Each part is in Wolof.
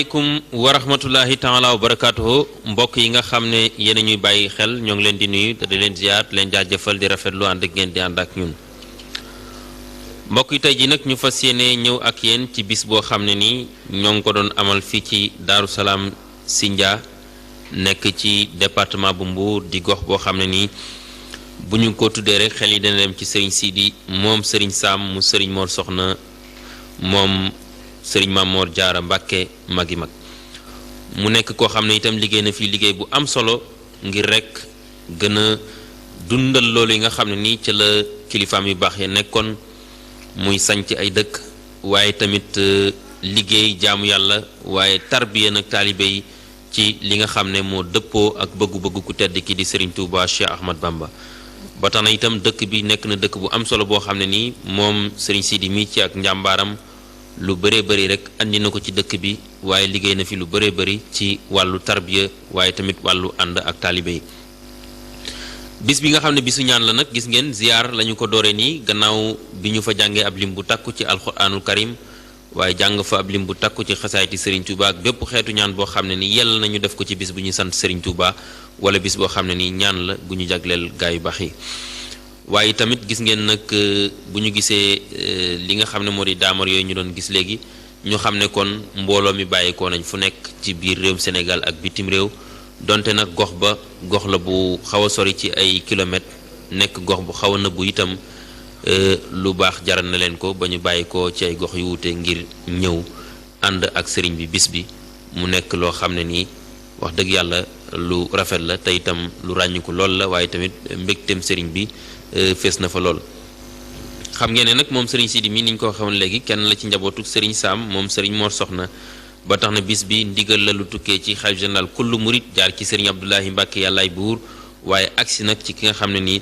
asalaamaaleykum wa rahmatullahi taala wa barakaatuhu mbokk yi nga xam ne yéen a ñuy bàyyi xel ñoo ngi leen di nuyu te di leen ziar leen jaajëfal di rafetlu ànd ak ngeen di ànd ak ñun mbokk yi tey ji nag ñu fas yéene ñëw ak yéen ci bis boo xam ne nii ñoo ngi ko doon amal fii ci Daaru Salaam Sindia nekk ci département bu Mbour di gox boo xam ne nii bu ñu ko tuddee rek xel yi dana dem ci Serigne Sidi moom Serigne Sam mu Serigne Mor Soxna moom Serigne Mamor Diarra Mbacke magi mag mu nekk koo xam ne itam liggéey na fii liggéey bu am solo ngir rek gën a dundal loolu yi nga xam ne nii ci la kilifaam yu baax ya nekkoon muy sanc ay dëkk waaye tamit liggéey jaamu yàlla waaye tarbiya nag taalibe yi ci li nga xam ne moo dëppoo ak bëggu-bëggu ku tedd ki di Serigne Touba Cheikh Ahmad Bamba ba tax na itam dëkk bi nekk na dëkk bu am solo boo xam ne nii moom Serigne Sidi mi ci ak njàmbaaram lu bëree bëri rek andi na ko ci dëkk bi waaye liggéey na fi lu bëree bëri ci wàllu tarbiya waaye tamit wàllu ànd ak taalibe yi bis bi nga xam ne bisu ñaan la nag gis ngeen ziar lañu ko dooree nii gannaaw bi ñu fa jàngee ab lim bu takku ci alxuraanul karim waaye jàng fa ab lim bu takku ci xasaayiti Serigne Touba ak bépp xeetu ñaan boo xam ne nii yell nañu def ko ci bis bu ñuy sant Serigne Touba wala bis boo xam ne nii ñaan la bu ñu jagleel gaa yu baax yi waaye tamit gis ngeen nag bu ñu gisee li nga xam ne moo di daamar yooyu ñu doon gis léegi ñu xam ne kon mbooloo mi bàyyikoo nañ fu nekk ci biir réewum Sénégal ak bitim réew donte nag gox ba gox la bu xaw a sori ci ay kilomètres nekk gox bu xaw a nëbbu itam lu baax jaral na leen ko ba ñu bàyyikoo ci ay gox yu wuute ngir ñëw ànd ak sëriñ bi bis bi mu nekk loo xam ne nii wax dëgg yàlla lu rafet la te itam lu ràññiku lool la waaye tamit mbégteem sëriñ bi fees na fa lool xam ngeen ne nag moom Serigne Sidi mi ni ñu ko waxoon léegi kenn la ci njabootu Serigne Sam moom Serigne Mor Soxna ba tax na bis bi ndigal la lu tukkee ci xalif général kullu murit jaar ci Serigne Abdoulahi Mbacke yàllaay buur waaye agsi nag ci ki nga xam ne nii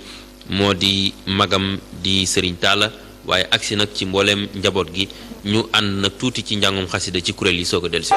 moo di magam di Serigne Talla waaye agsi nag ci mbooleem njaboot gi ñu ànd nag tuuti ci njàngum xasida ci kuréel yi soog a dellusi.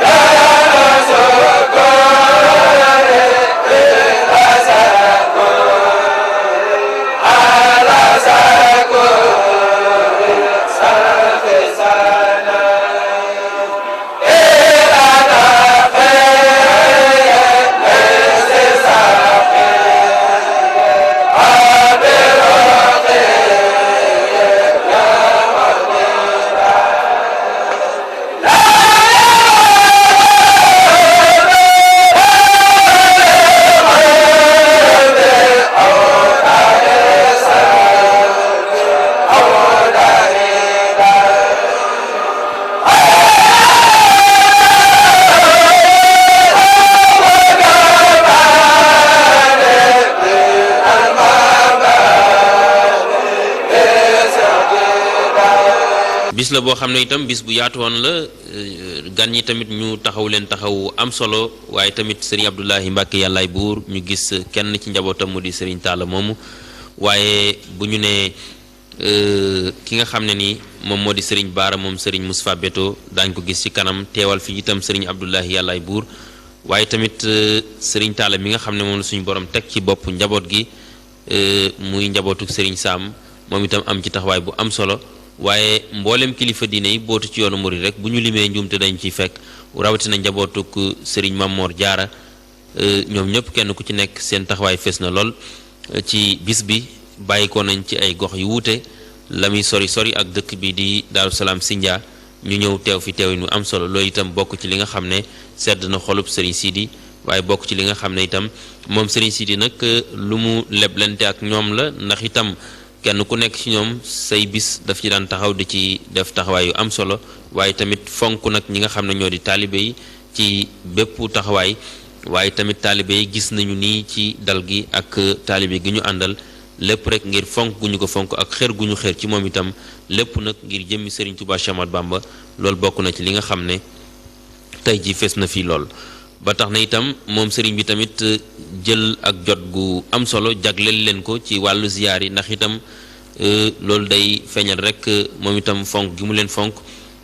bis la boo xam ne itam bis bu yaatu woon la gan ñi tamit ñu taxaw leen taxaw am solo waaye tamit Serigne Abdoulahi Mbacke yàllaay buur ñu gis kenn ci njabootam mu di Serigne Talla moomu waaye bu ñu nee ki nga xam ne ni moom moo di Serigne Baara moom Serigne Moustapha Beto daañ ko gis ci kanam teewal fi itam Serigne Abdoulahi yàllaay buur waaye tamit Serigne Talla mi nga xam ne moom la suñu borom teg ci bopp njaboot gi muy njabootu Serigne Sam moom itam am ci taxawaay bu am solo waaye mboolem kilifa diine yi bootu ci yoonu murid rek bu ñu limee njuumte dañ ciy fekk rawatina njabootuk Serigne Mamor Diarra ñoom ñëpp kenn ku ci nekk seen taxawaay fees na lool ci bis bi bàyyikoo nañ ci ay gox yu wuute la muy sori sori ak dëkk bi di Daaru Salaam Sindia ñu ñëw teew fi teew nu am solo loolu itam bokk ci li nga xam ne sedd na xolub Serigne Sidi waaye bokk ci li nga xam ne itam moom Serigne Sidi nag lu mu leblante ak ñoom la ndax itam kenn ku nekk ci ñoom say bis daf ci daan taxaw di ci def taxawaay yu am solo waaye tamit fonk nag ñi nga xam ne ñoo di taalibe yi ci bépp taxawaay waaye tamit taalibe yi gis nañu nii ci dal gi ak taalibe gi ñu àndal lépp rek ngir fonk gu ñu ko fonk ak xër gu ñu xër ci moom itam lépp nag ngir jëmmi Serigne Touba Cheikh Ahmadou Bamba loolu bokk na ci li nga xam ne tey ji fees na fii lool ba tax na itam moom Serigne bi tamit jël ak jot gu am solo jagleel leen ko ci wàllu ziyaar yi ndax itam loolu day feeñal rek moom itam fonk gi mu leen fonk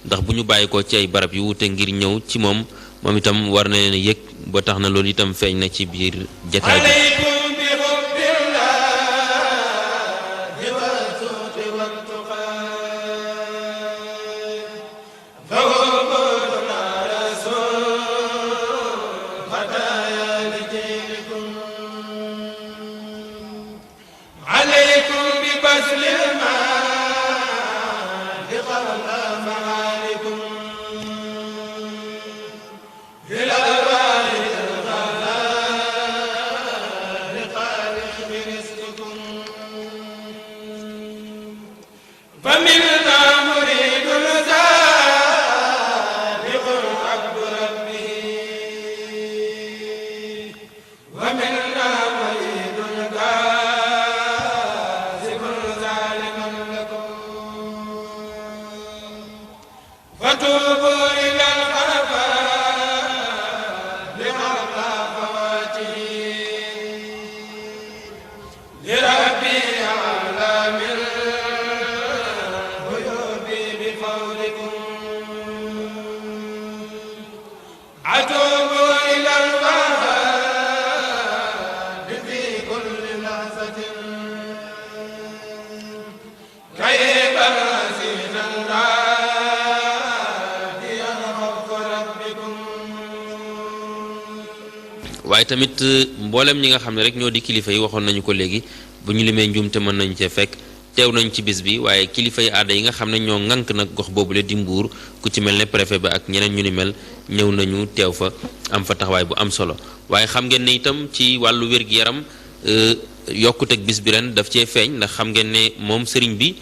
ndax bu ñu bàyyi ko ci ay barab yu wute ngir ñëw ci moom itam war na leen yëg ba tax na loolu itam feeñ na ci biir jataay bi. Rasul waaye tamit mboolem ñi nga xam ne rek ñoo di kilifa yi waxoon nañu ko léegi bu ñu limee njuum te mën nañu cee fekk teew nañ ci bis bi waaye kilifa yi aada yi nga xam ne ñoo ŋànk nag gox boobule di Mbuur ku ci mel ne préfet ba ak ñeneen ñu ni mel ñëw nañu teew fa am fa taxawaay bu am solo waaye xam ngeen ne itam ci wàllu wér-gi-yaram yokkuteg bis bi ren daf cee feeñ ndax xam ngeen ne moom sëriñ bi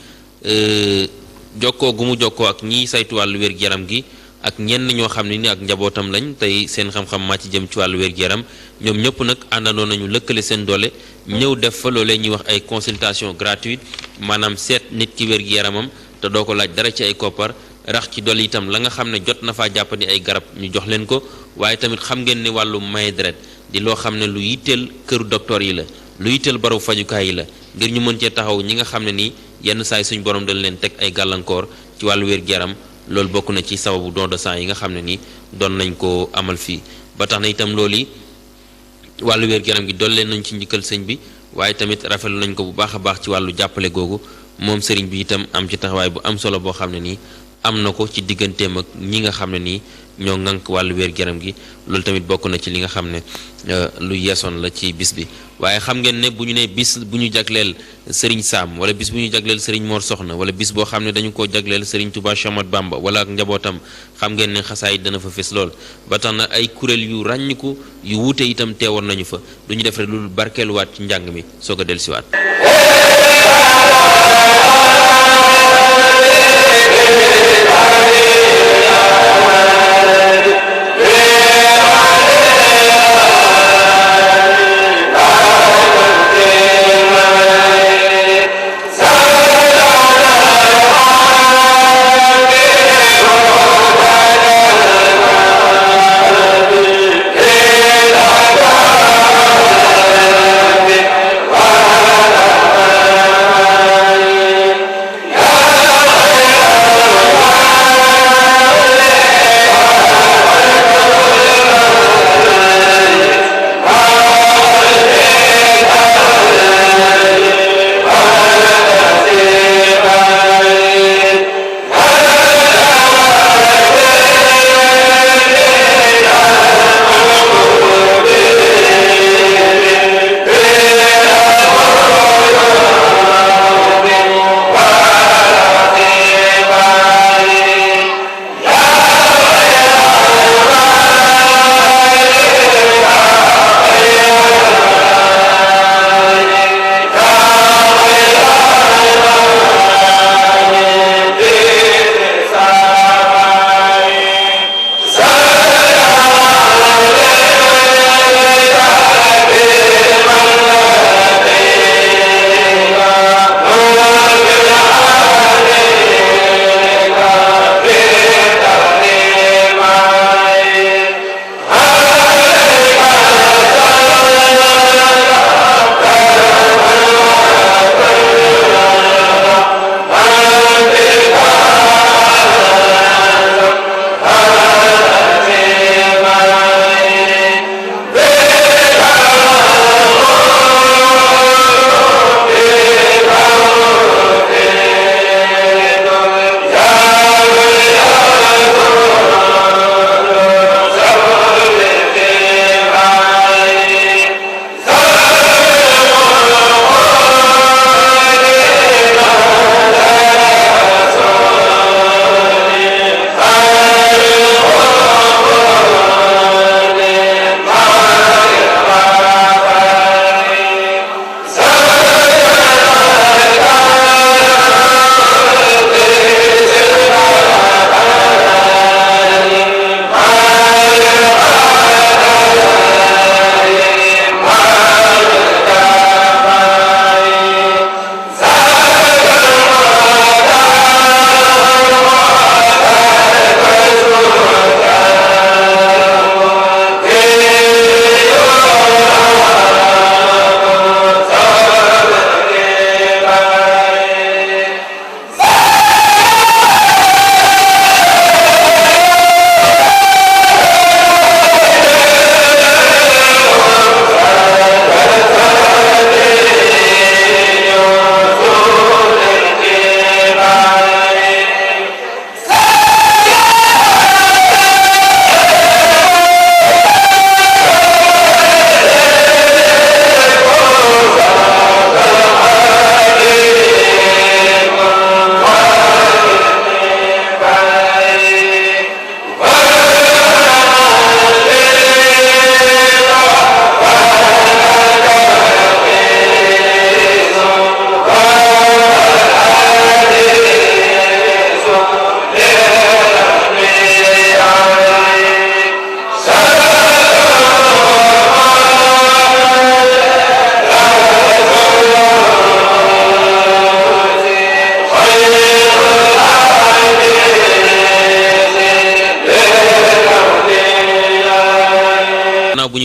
jokkoo gu mu jokkoo ak ñiy saytu wàllu wér-gi-yaram gi ak ñenn ñoo xam ne ni ak njabootam lañ tey seen xam-xam màcc jëm ci wàllu wér-gi-yaram ñoom ñëpp nag àndandoo nañu lëkkale seen doole ñëw def fa loolee ñuy wax ay consultation gratuite maanaam seet nit ki wér-gi-yaramam te doo ko laaj dara ci ay koppar rax ci dolli itam la nga xam ne jot na faa jàppandi ay garab ñu jox leen ko waaye tamit xam ngeen ne wàllu maye deret di loo xam ne lu yitteel këru docteur yi la lu yitteel barabu fajukaay yi la ngir ñu mën cee taxaw ñi nga xam ne nii yenn saay suñ borom dañ leen teg ay gàllankoor ci wàllu wér-gi-yaram loolu bokk na ci sababu don de sang yi nga xam ne nii doon nañ ko amal fii ba tax na itam loolu yi wàllu wér-gu-yaram gi dool leen nañ ci njëkkal sëñ bi waaye tamit rafetlu nañ ko bu baax a baax ci wàllu jàppale googu moom sëriñ bi itam am ci taxawaay bu am solo boo xam ne nii am na ko ci digganteem ak ñi nga xam ne nii ñoo ŋànk wàllu wér-gu-yaram gi loolu tamit bokk na ci li nga xam ne lu yeesoon la ci bis bi waaye xam ngeen ne bu ñu ne bis bu ñu jagleel Serigne Sam wala bis bu ñu jagleel Serigne Mor Soxna wala bis boo xam ne dañu koo jagleel Serigne Touba Cheikh Ahmadou Bamba wala ak njabootam xam ngeen ne xasaayit dana fa fes lool ba tax na ay kuréel yu ràññiku yu wuute itam teewoon nañu fa du ñu def rek lu barkeeluwaat ci njàng mi soog a dellusiwaat. Amen.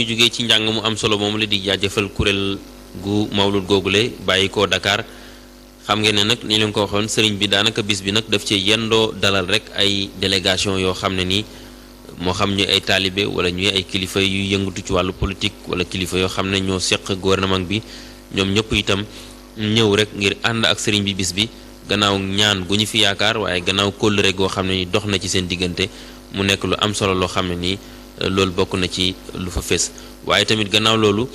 ñu jógee ci njàng mu am solo moom la di jaajëfal kuréel gu mawlud googule bàyyi ko Dakar xam ngeen ne nag ni leen ko waxoon sëriñ bi daanaka bis bi nag daf ci yendoo dalal rek ay délégation yoo xam ne nii moo xam ñu ay taalibe wala ñuy ay kilifa yu yëngatu ci wàllu politique wala kilifa yoo xam ne ñoo seq gouvernement bi ñoom ñëpp itam ñëw rek ngir ànd ak sëriñ bi bis bi gannaaw ñaan gu ñu fi yaakaar waaye gannaaw kóllëre goo xam ne ni dox na ci seen diggante mu nekk lu am solo loo xam ne nii loolu bokk na ci lu fa fees waaye tamit gannaaw loolu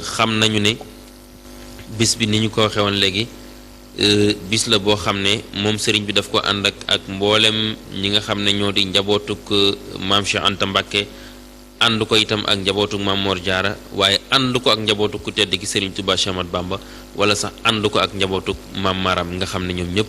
xam nañu ne bis bi ni ñu ko waxee woon léegi bis la boo xam ne moom sëriñ bi daf ko ànd ak mboolem ñi nga xam ne ñoo di njabootuk maam Cheikh Anta Mbacké ànd ko itam ak njabootuk maam Mor Diarra waaye ànd ko ak njabootuk ku tedd ki sëriñ Touba Cheikh Ahmadou Bamba wala sax ànd ko ak njabootuk maam Maram nga xam ne ñoom ñëpp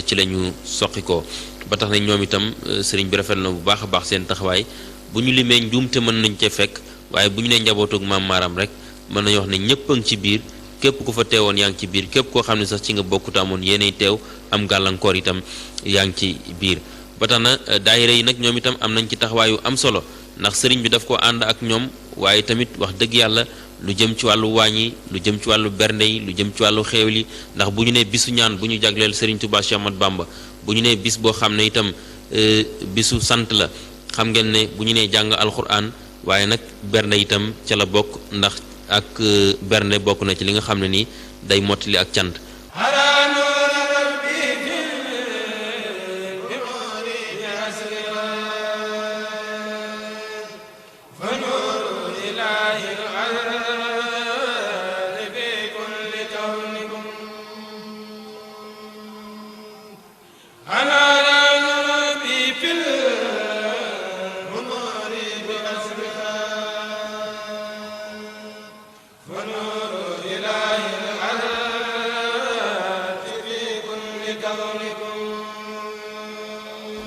ci la ñu soqi ko ba tax na ñoom itam sëriñ bi rafet na bu baax a baax seen taxawaay bu ñu limee njuumte mën nañ cee fekk waaye bu ñu nee njabootuk maam Maram rek mën nañu wax ne ñëpp a ngi ci biir képp ku fa teewoon yaa ngi ci biir képp koo xam ne sax ci nga bokkut amoon yéenay teew am gàllankoor itam yaa ngi ci biir ba tax na daayira yi nag ñoom itam am nañ ci taxawaayu am solo ndax sëriñ bi daf ko ànd ak ñoom waaye tamit wax dëgg yàlla lu jëm ci wàllu waañ yi lu jëm ci wàllu bernde yi lu jëm ci wàllu xeewal yi ndax bu ñu nee bisu ñaan bu ñu jagleel sëriñ Touba Cheikh Ahmadou Bamba bu ñu nee bis boo xam ne itam bisu sant la xam ngeen ne bu ñu nee jàng alxuraan waaye nag bernde itam ca la bokk ndax ak bernde bokk na ci li nga xam ne nii day mottali ak cant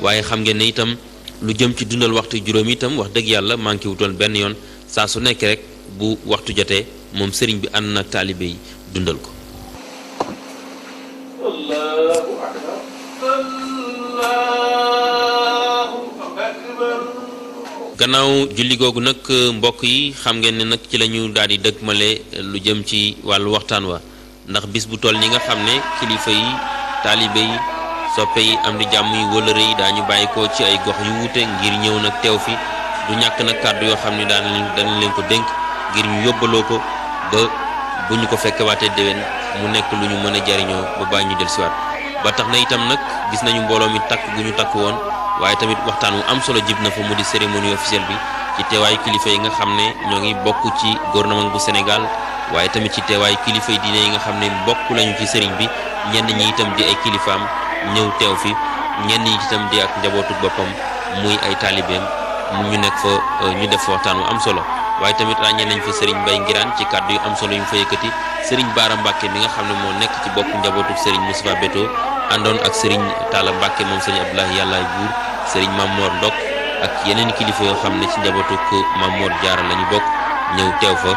waaye xam ngeen ne itam lu jëm ci dundal waxtu juróom itam wax dëgg yàlla manqué wutoon benn yoon saa su nekk rek bu waxtu jotee moom sëriñ bi ànd nag taalibe yi dundal ko gannaaw julli googu nag mbokk yi xam ngeen ne nag ci la ñu daal di dëgmale lu jëm ci wàllu waxtaan wa ndax bis bu toll ni nga xam ne kilifa yi taalibe yi soppe yi am di jàmm yi wëlëre yi daañu bàyyi ko ci ay gox yu wuute ngir ñëw nag teew fi du ñàkk nag kàddu yoo xam ne danañ leen ko dénk ngir ñu yóbbaloo ko ba bu ñu ko fekkewaatee déwén mu nekk lu ñu mën a jariñoo ba bàyyi ñu dellusiwaat ba tax na itam nag gis nañu mbooloo mi takk gu ñu takk woon waaye tamit waxtaan wu am solo jib na fa mu di cérémonie officielle bi ci teewaayu kilifa yi nga xam ne ñoo ngi bokk ci gouvernement bu Sénégal waaye tamit ci teewaayu kilifa yi diine yi nga xam ne bokk lañu ci sëriñ bi ñenn ñi itam di ay kilifaam ñëw teew fi ñenn ñi itam di ak njabootu boppam muy ay taalibeem ñu nekk fa ñu def waxtaan wu am solo waaye tamit ràññee nañ fa Serigne Mbaye Ngiraan ci kàddu yu am solo yu mu fa yëkkati Serigne Bara Mbacke mi nga xam ne moo nekk ci bopp njabootu Serigne Moustapha Beto àndoon ak Serigne Talla Mbacke moom Serigne Abdoulaye Yàllaay Buur Serigne Mamor Ndok ak yeneen kilifa yoo xam ne ci njabootu Mamor Diarra la ñu bokk ñëw teew fa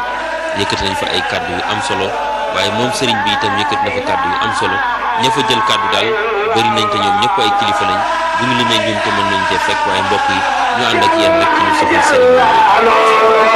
yëkkati nañ fa ay kàddu yu am solo waaye moom Serigne bi itam yëkkati na fa kàddu yu am solo ña fa jël kàddu daal bëri nañ te ñoom ñëpp ay kilifa lañ bu ñu limee ñun te mën nañ cee fekk waaye mbokk yi ñu ànd ak yéen rek ci ñu soxal Serigne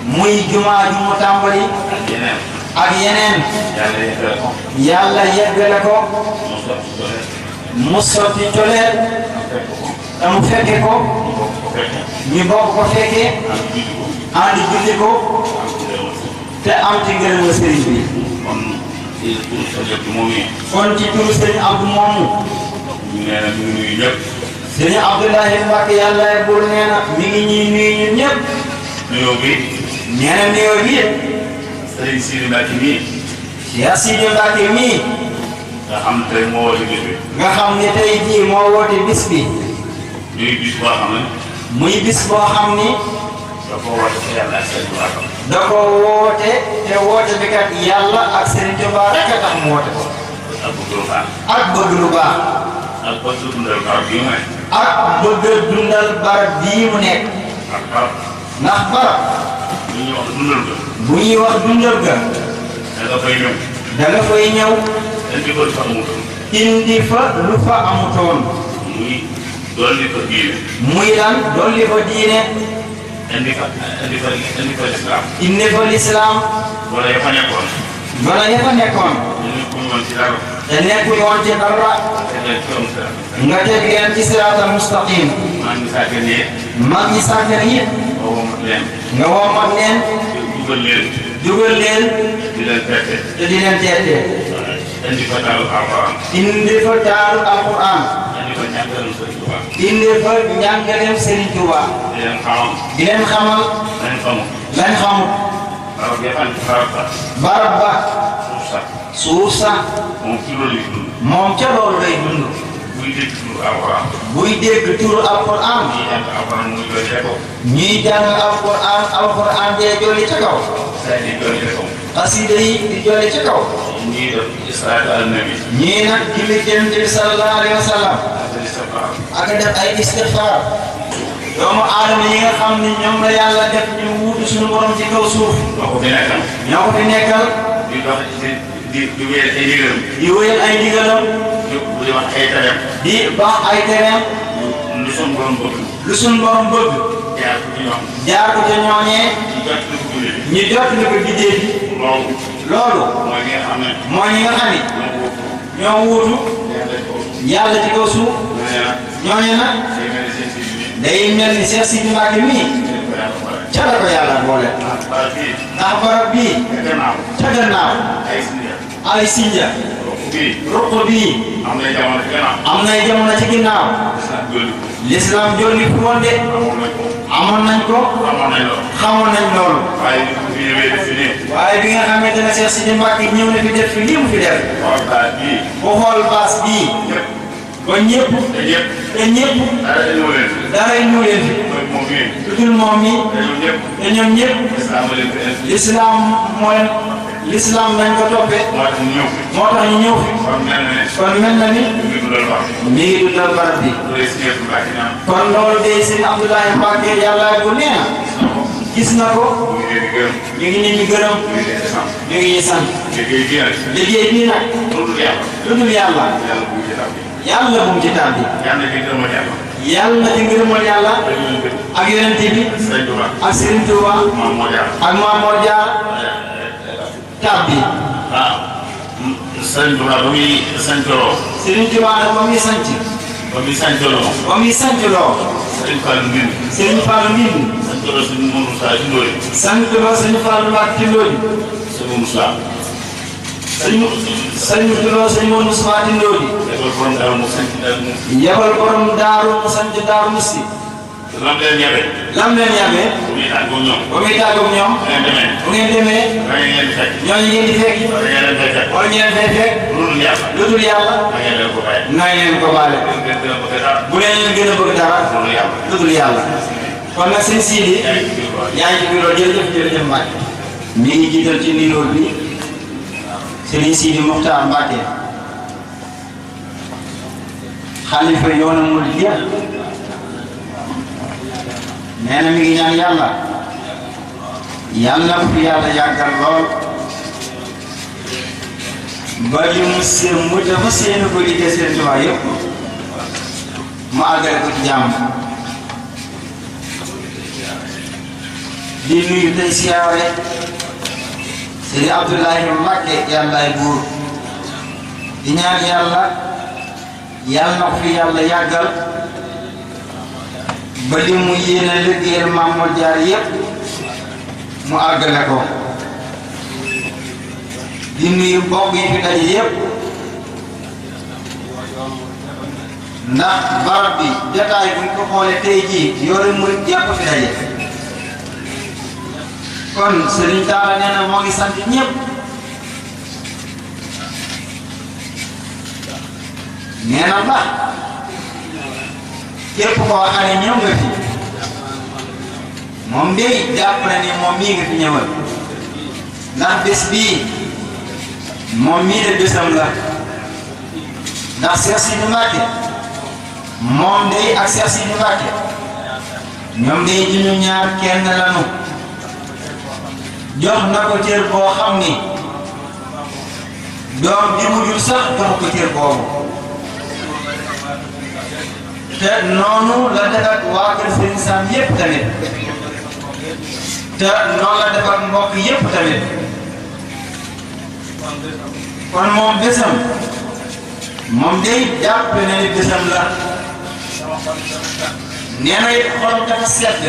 muy jumaa ju mu tàmbali ak yeneen yàlla yeggale ko mu sotti coleet te mu fekke ko ñu bokk ko fekkee ànd julli ko te am ci ngërëmal sëriñ bi kon ci turu sëriñ Abdou moomu ñu nee na ñu nuyu ñëpp Serigne Abdoulahi Mbacke yàlla buur nee na mi ngi ñuy nuyu ñun ñëpp. nuyoo bi. nee na nuyoo bi. Serigne Sidi Mbacke mii. Cheikh Sidi Mbacke mii. nga xam ne tey moo woote bis bi. nga xam ne tey jii moo woote bis bi. muy bis boo xam ne. muy bis boo xam ni. da koo woote te yàlla ak Serigne Touba. da koo woote te woote bi kat yàlla ak Serigne Touba rek a tax mu woote ko. ak bëgg lu baax. ak bëgg lu baax. ak bëgg dundal barab bii mu nekk. ak bëgg dundal barab bii mu nekk. ak barab. ndax barab. bu ñuy wax dundal ga. bu ñuy wax dundal ga. da nga fay ñëw. da nga fay ñëw. indi ko lu fa amutoon. indi fa lu fa amutoon. muy dolli fa diine. muy lan dolli fa diine. indi fa lislaam. indi fa lislaam. wala ya fa nekkoon. wala ya fa nekkoon. ñu nekkuñu woon ci dara. te nekkuñu woon ci dara. te leen ci am dara. nga teg leen ci siraatal mustaqim. maa ngi sàggan yi. mag ñi sàggan yi. nga womat leen. nga womat leen. dugal leen. dugal leen. di leen tette. te di leen teete. indi fa taalu alquran. indi fa taalu alquran. indi fa njàngalem Serigne Touba. indi fa njàngaleem Serigne Touba. di leen xamal. di leen xamal. lañ xamul. lañ xamul. barab ya fan barab ba. barab ba. suuf sax. suuf sax. moom ci loolu lay dund. moom ca loolu lay dund. buy dégg turu alquran. buy dégg turu alquran. ñuy jàng alquran muy doon ca kaw. ñuy jàng alquran dee jolli ca kaw. saa di doon ca kaw. xasida yi di jolli ca kaw. ñuy def salaatu ala nabi. ñii nag julli Yonent bi sallallahu alayhi wa sallam. ak def ay istixfaar. doomu aadama yi nga xam ne ñoom la yàlla def ñu wuutu suñu borom ci kaw suuf. ñoo ko fi nekkal. ñoo ko fi nekkal. di dox di wéyal ay ndigalam. di wéyal ay ndigalam. di wax ay tereem. di baax ay tereem. lu suñu borom bëgg. lu suñu borom bëgg. jaar ko ci ñoom. jaar ko ca ñooñee. ñu jot li ko bidee bi. loolu. mooy ñi nga xam ne. mooy ñi nga xam ne. ñoo wuutu. yàlla ci kaw suuf. ñooñu nag. day mel ni Cheikh Sidi Mbacke mii. ca la ko yàlla boole. ndax barab bii. ca gannaaw. ay sinja. ruq bii. am nay jamono ci gannaaw. am nay jamono ci ginnaaw. l'islam jolli fu woon de. amoon nañ ko. xamoon nañ loolu. waaye bi nga xamante ne Cheikh Sidi Mbacke ñëw na fi def fi lii mu fi def. bu xool baas bii. ba ñëpp. te ñëpp. dara ñëw leen fi. lu dul moom mi. te ñoom ñëpp. l'islam mooy. l'islam lañ ko toppee. moo tax ñu ñëw fi. kon mel na ni. mi ngi dundal barab bi. kon loolu de Serigne Abdoulahi Mbacke yàlla bu nee na. gis na ko. ñu ngi leen di gërëm. ñu ngi ñuy sant. liggéey bii nag. lu dul yàlla. yàlla bu mu ci tàbbi. yàlla di ngërëmal yàlla. ak yonent bi. ak Serigne Touba. ak Maam Mor Jaar. tàbbi. Serigne Touba ba muy sancaloo. Serigne Touba nag ba muy sanc. ba muy sancaloo. ba muy sancaloo. Serigne Fallou Mbine. Serigne Fallou Mbine. sancaloo Serigne Moussa Tindori. sancaloo Serigne Fallou Mbacke Tindori. Serigne Moussa. Serigne Moussa Tindori. yabal borom daaru mu sanc Daaru Musti. yabal borom daaru mu sanc Daaru Musti. lam leen yabe. lam leen yabe. bu muy tàggoog ñoom. ba muy tàggoog ñoom. bu ngeen demee. ñooñu ngeen di fekk. wala ñu leen fay fekk. lu dul yàlla. na ngeen ko baale. bu leen gën a bëgg dara. lu dul yàlla. kon nag sëñ Sidi. yaa ngi ci biir loolu jërëjëf Mbacke. mi ngi jiital ci numéro bi. Serigne Sidi Mokhtar Mbacke. xalifa yoonu murid yëpp. nee na mi ngi ñaan yàlla. yàlla na fi yàlla yàggal lool. ba li mu seen mu dafa seen ko liggéey seen tubaab yëpp. mu àggale ko ci jàmm. di nuyu tey siyaare. Serigne Abdoulahi Mbacke yàllaay buur. di ñaan yàlla. yàlla na fi yàlla yàggal. ba li mu yéene liggéeyal Maam Mor Jaar yëpp. mu àggale ko. di nuyu mbokk yi fi daje yëpp. ndax barab bi jotaay buñ ko xoolee tey jii yoonu murid yépp fi daje kon Serigne Talla nee na moo ngi sant ñëpp nee na ba képp koo xam ne ñëw nga fi moom day jàpp na ni moom mii nga fi ñëwal ndax bés bii moom mii de bésam la ndax Cheikh Sidi Mbacké moom day ak Cheikh Sidi Mbacké ñoom day di ñu ñaar kenn lanu jox na ko cër boo xam ni doom bi mu jur sax jox ko cër boobu te noonu la def ak waa kër Serigne Sam yépp tamit te noonu la def ak mbokk yépp tamit kon moom bésam moom day jàpp na ni bésam la nee na it xolam dafa sedd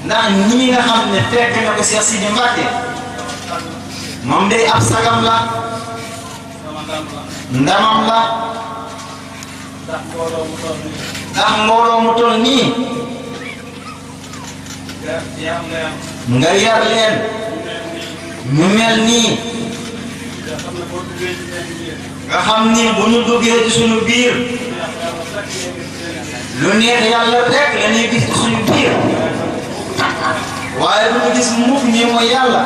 ndax ñii nga xam ne fekk na ko Cheikh Sidi Mbacké moom day ab sagam la ndamam la ndax mbooloo mu toll nii nga yar leen ñu mel nii nga xam ni bu ñu duggee ci suñu biir lu neex yàlla rek la ñuy gis ci suñu biir waaye du ñu gis mukk ñi mooy yàlla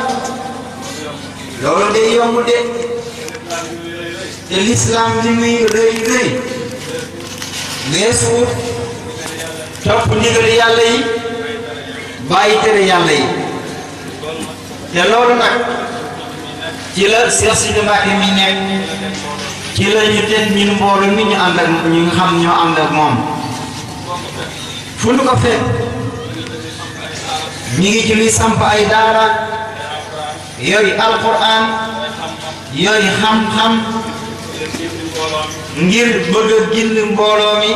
loolu day yomb de te lislaam li muy rëy rëy weesu topp ndigal yàlla yi bàyyi tere yàlla yi te loolu nag ci la Cheikh Sidi Mbacké mi nekk ci la ñu teg ñun mbooloo mi ñu ànd ak ñu nga xam ñoo ànd ak moom fu ñu ko fekk ñu ngi ci luy samp ay daara yooyu alquran yooyu xam-xam ngir bëgg a gindi mbooloo mi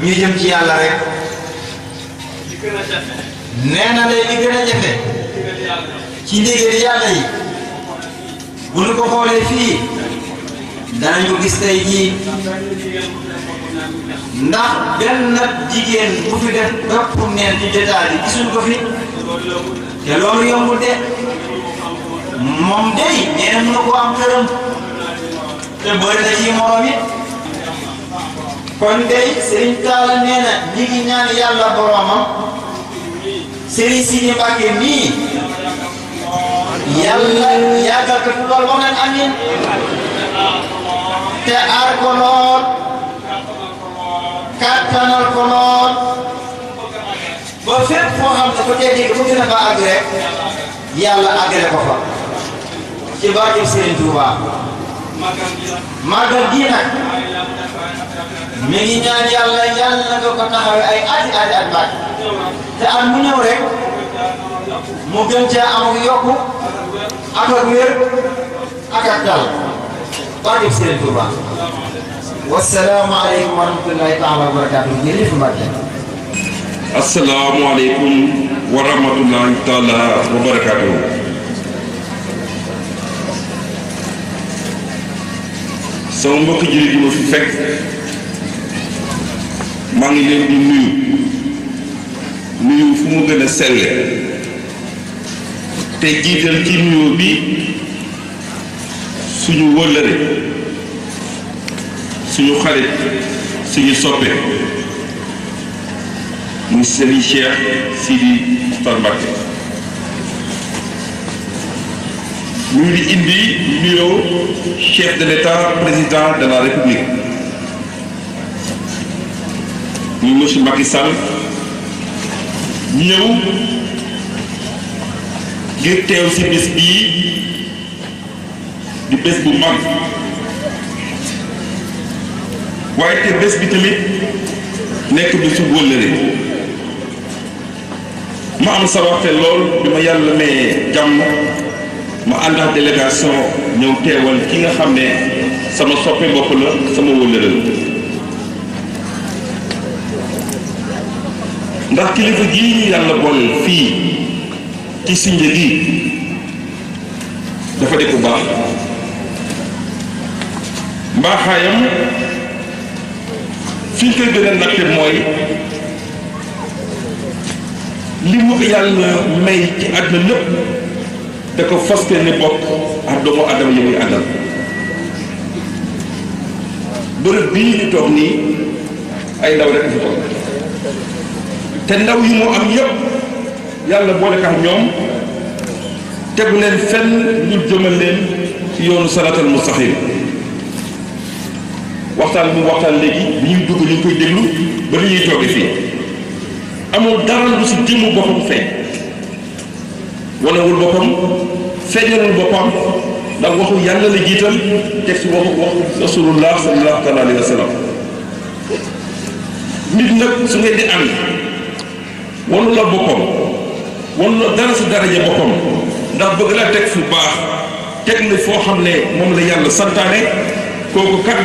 ñu jëm ci yàlla rek nee na de li gën a jafe ci ndigal yàlla yi bu ñu ko xoolee fii danañu gis tey jii ndax benn jigéen bu fi def bopp neen ci jotaay bi gisuñ ko fi te loolu yombul de moom day nee na mën na ko am këram te bëri na ci morom it kon day Serigne Talla nee na ñi ngi ñaan yàlla boromam Serigne Sidi Mbacké mii yàlla yàggal ko fi lool ba naan amiin te aar ko lool kattanal ko lool ba fépp foo xam ne ko tey jii bu gën a fa àgg rek yàlla àggale ko fa ci barke Serigne Touba màggal gii nag mi ngi ñaan yàlla yàlla na ko taxawee ay ati at baat te at mu ñëw rek mu gën cee am yokku ak ak wér ak ak dal barke Serigne Touba. wassalaamu aleykum wa rahmatullahi taala wa barakaatuh jërëjëf Mbacké. assalaamu aleykum wa rahmatullahi taala wa barakaatuh. sama mbokk jullit yi ma fi fekk maa ngi leen di nuyu fu mu gën a selle te jiital ci nuyoo bi suñu wëllëre suñu xarit suñu soppe muy Serigne Cheikh Sidi Mbacké ñu ngi indi nuyoo chef de l'État président de la République muy monsieur Macky Sall ñëw ngir teew ci bés bii di bés bu mag waaye te bés bi tamit nekk bésu wëllëre ma am sawarte lool bi ma yàlla may jàmm ma ànd ak délégation ñëw teewal ki nga xam ne sama soppe bopp la sama wëllëre la ndax kilifa gii ñu yàlla boole fii ci Sindia gi dafa def bu baax mbaaxaayam fi ñu koy gën a natte mooy li mu ko yàlla may ci àdduna lépp da ko fas ne bokk ak doomu adama yi muy àndal. bërëb bii ñu toog nii ay ndaw rek fi toog te ndaw yi mu am yëpp yàlla boole ko ak ñoom tegu leen fenn ñu jëmal leen ci yoonu salaatal mustaqim. waxtaan bu waxtaan léegi bi ñuy dugg ñu ngi koy déglu ba li ñuy toogee fii amul dara lu si jëmmu boppam feeñ wanewul boppam feeñalul boppam ndax waxu yàlla la jiital teg si waxu rasulullah sallallahu alayhi wa sallam. nit nag su ngeen di ànd wanu la boppam wanu la dara si daraja boppam ndax bëgg laa teg fu baax teg la foo xam ne moom la yàlla santaane kooku kat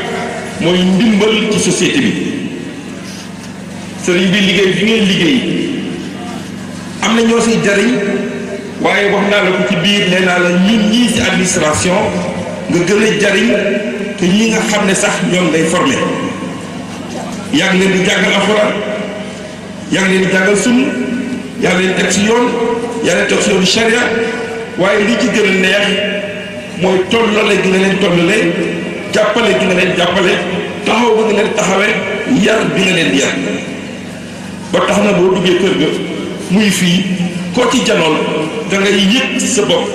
mooy ndimbal ci société bi. sëriñ bi liggéey bi ngeen liggéey am na ñoo siy jariñ waaye wax naa la ko ci biir nee naa la ñun ñii ci administration nga gën a jariñ te ñi nga xam ne sax ñoom ngay formé yaa ngi leen di jàngal alxuraan yaa ngi leen di jàngal sunna yaa ngi leen teg ci yoon yaa leen teg ci yoonu charia waaye li ci gën a neex mooy tollale gi nga leen tollale jàppale gi nga leen jàppale taxaw ba nga leen taxawee yar bi nga leen yar ba tax na boo duggee kër ga muy fii koo ci janool da ngay yëg sa bopp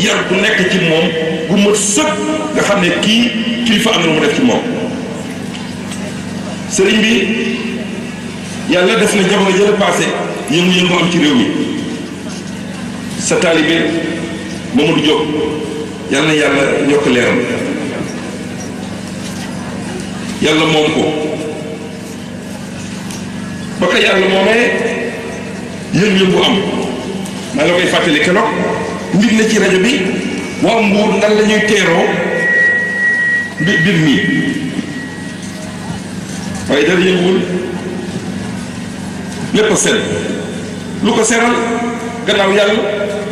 yar bu nekk ci moom bu mat sëkk nga xam ne kii kilifa am na lu mu def ci moom. sëriñ bi yàlla def na jamono jële passé yëngu-yëngu am ci réew mi sa taalibe Mamadou Diop yàlla na yàlla yokk leeram yàlla moom ko ba ko yàlla moomee yëngu-yëngu am maa la koy fàttali keroog mbir na ci rajo bi waa Mbuur nan la ñuy teeroo mbir mi waaye dara yënguwul lépp a sedd lu ko seral gannaaw yàlla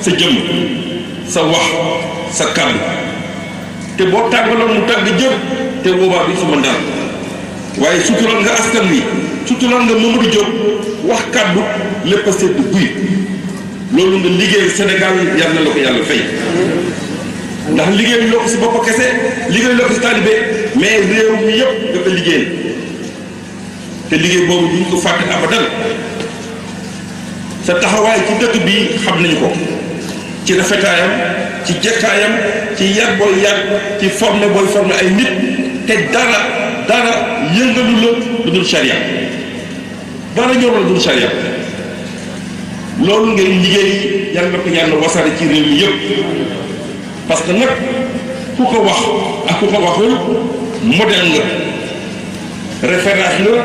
sa jëmm sa wax sa kàddu te boo tàggaloon mu tàgg jër te boobaa bi suma ndar waaye sutural nga askan wi sutural nga Mamadou Diop wax kàddu lépp a sedd guy loolu nga liggéey Sénégal yàlla na la ko yàlla fay ndax liggéey loo ko si bopp kese liggéey loo ko si taalibe mais réew mi yëpp nga ko liggéey te liggéey boobu duñ ko fàtte abadan sa taxawaay ci dëkk bi xam nañu ko ci rafetaayam ci jekkaayam ci yar booy yar ci formé booy formé ay nit te dara yëngalu la lu dul charia dara ñor la lu dul charia loolu ngay liggéey yàlla na ko yàlla wasare ci réew mi yëpp parce que nag ku ko wax ak ku ko waxul modèle nga référence nga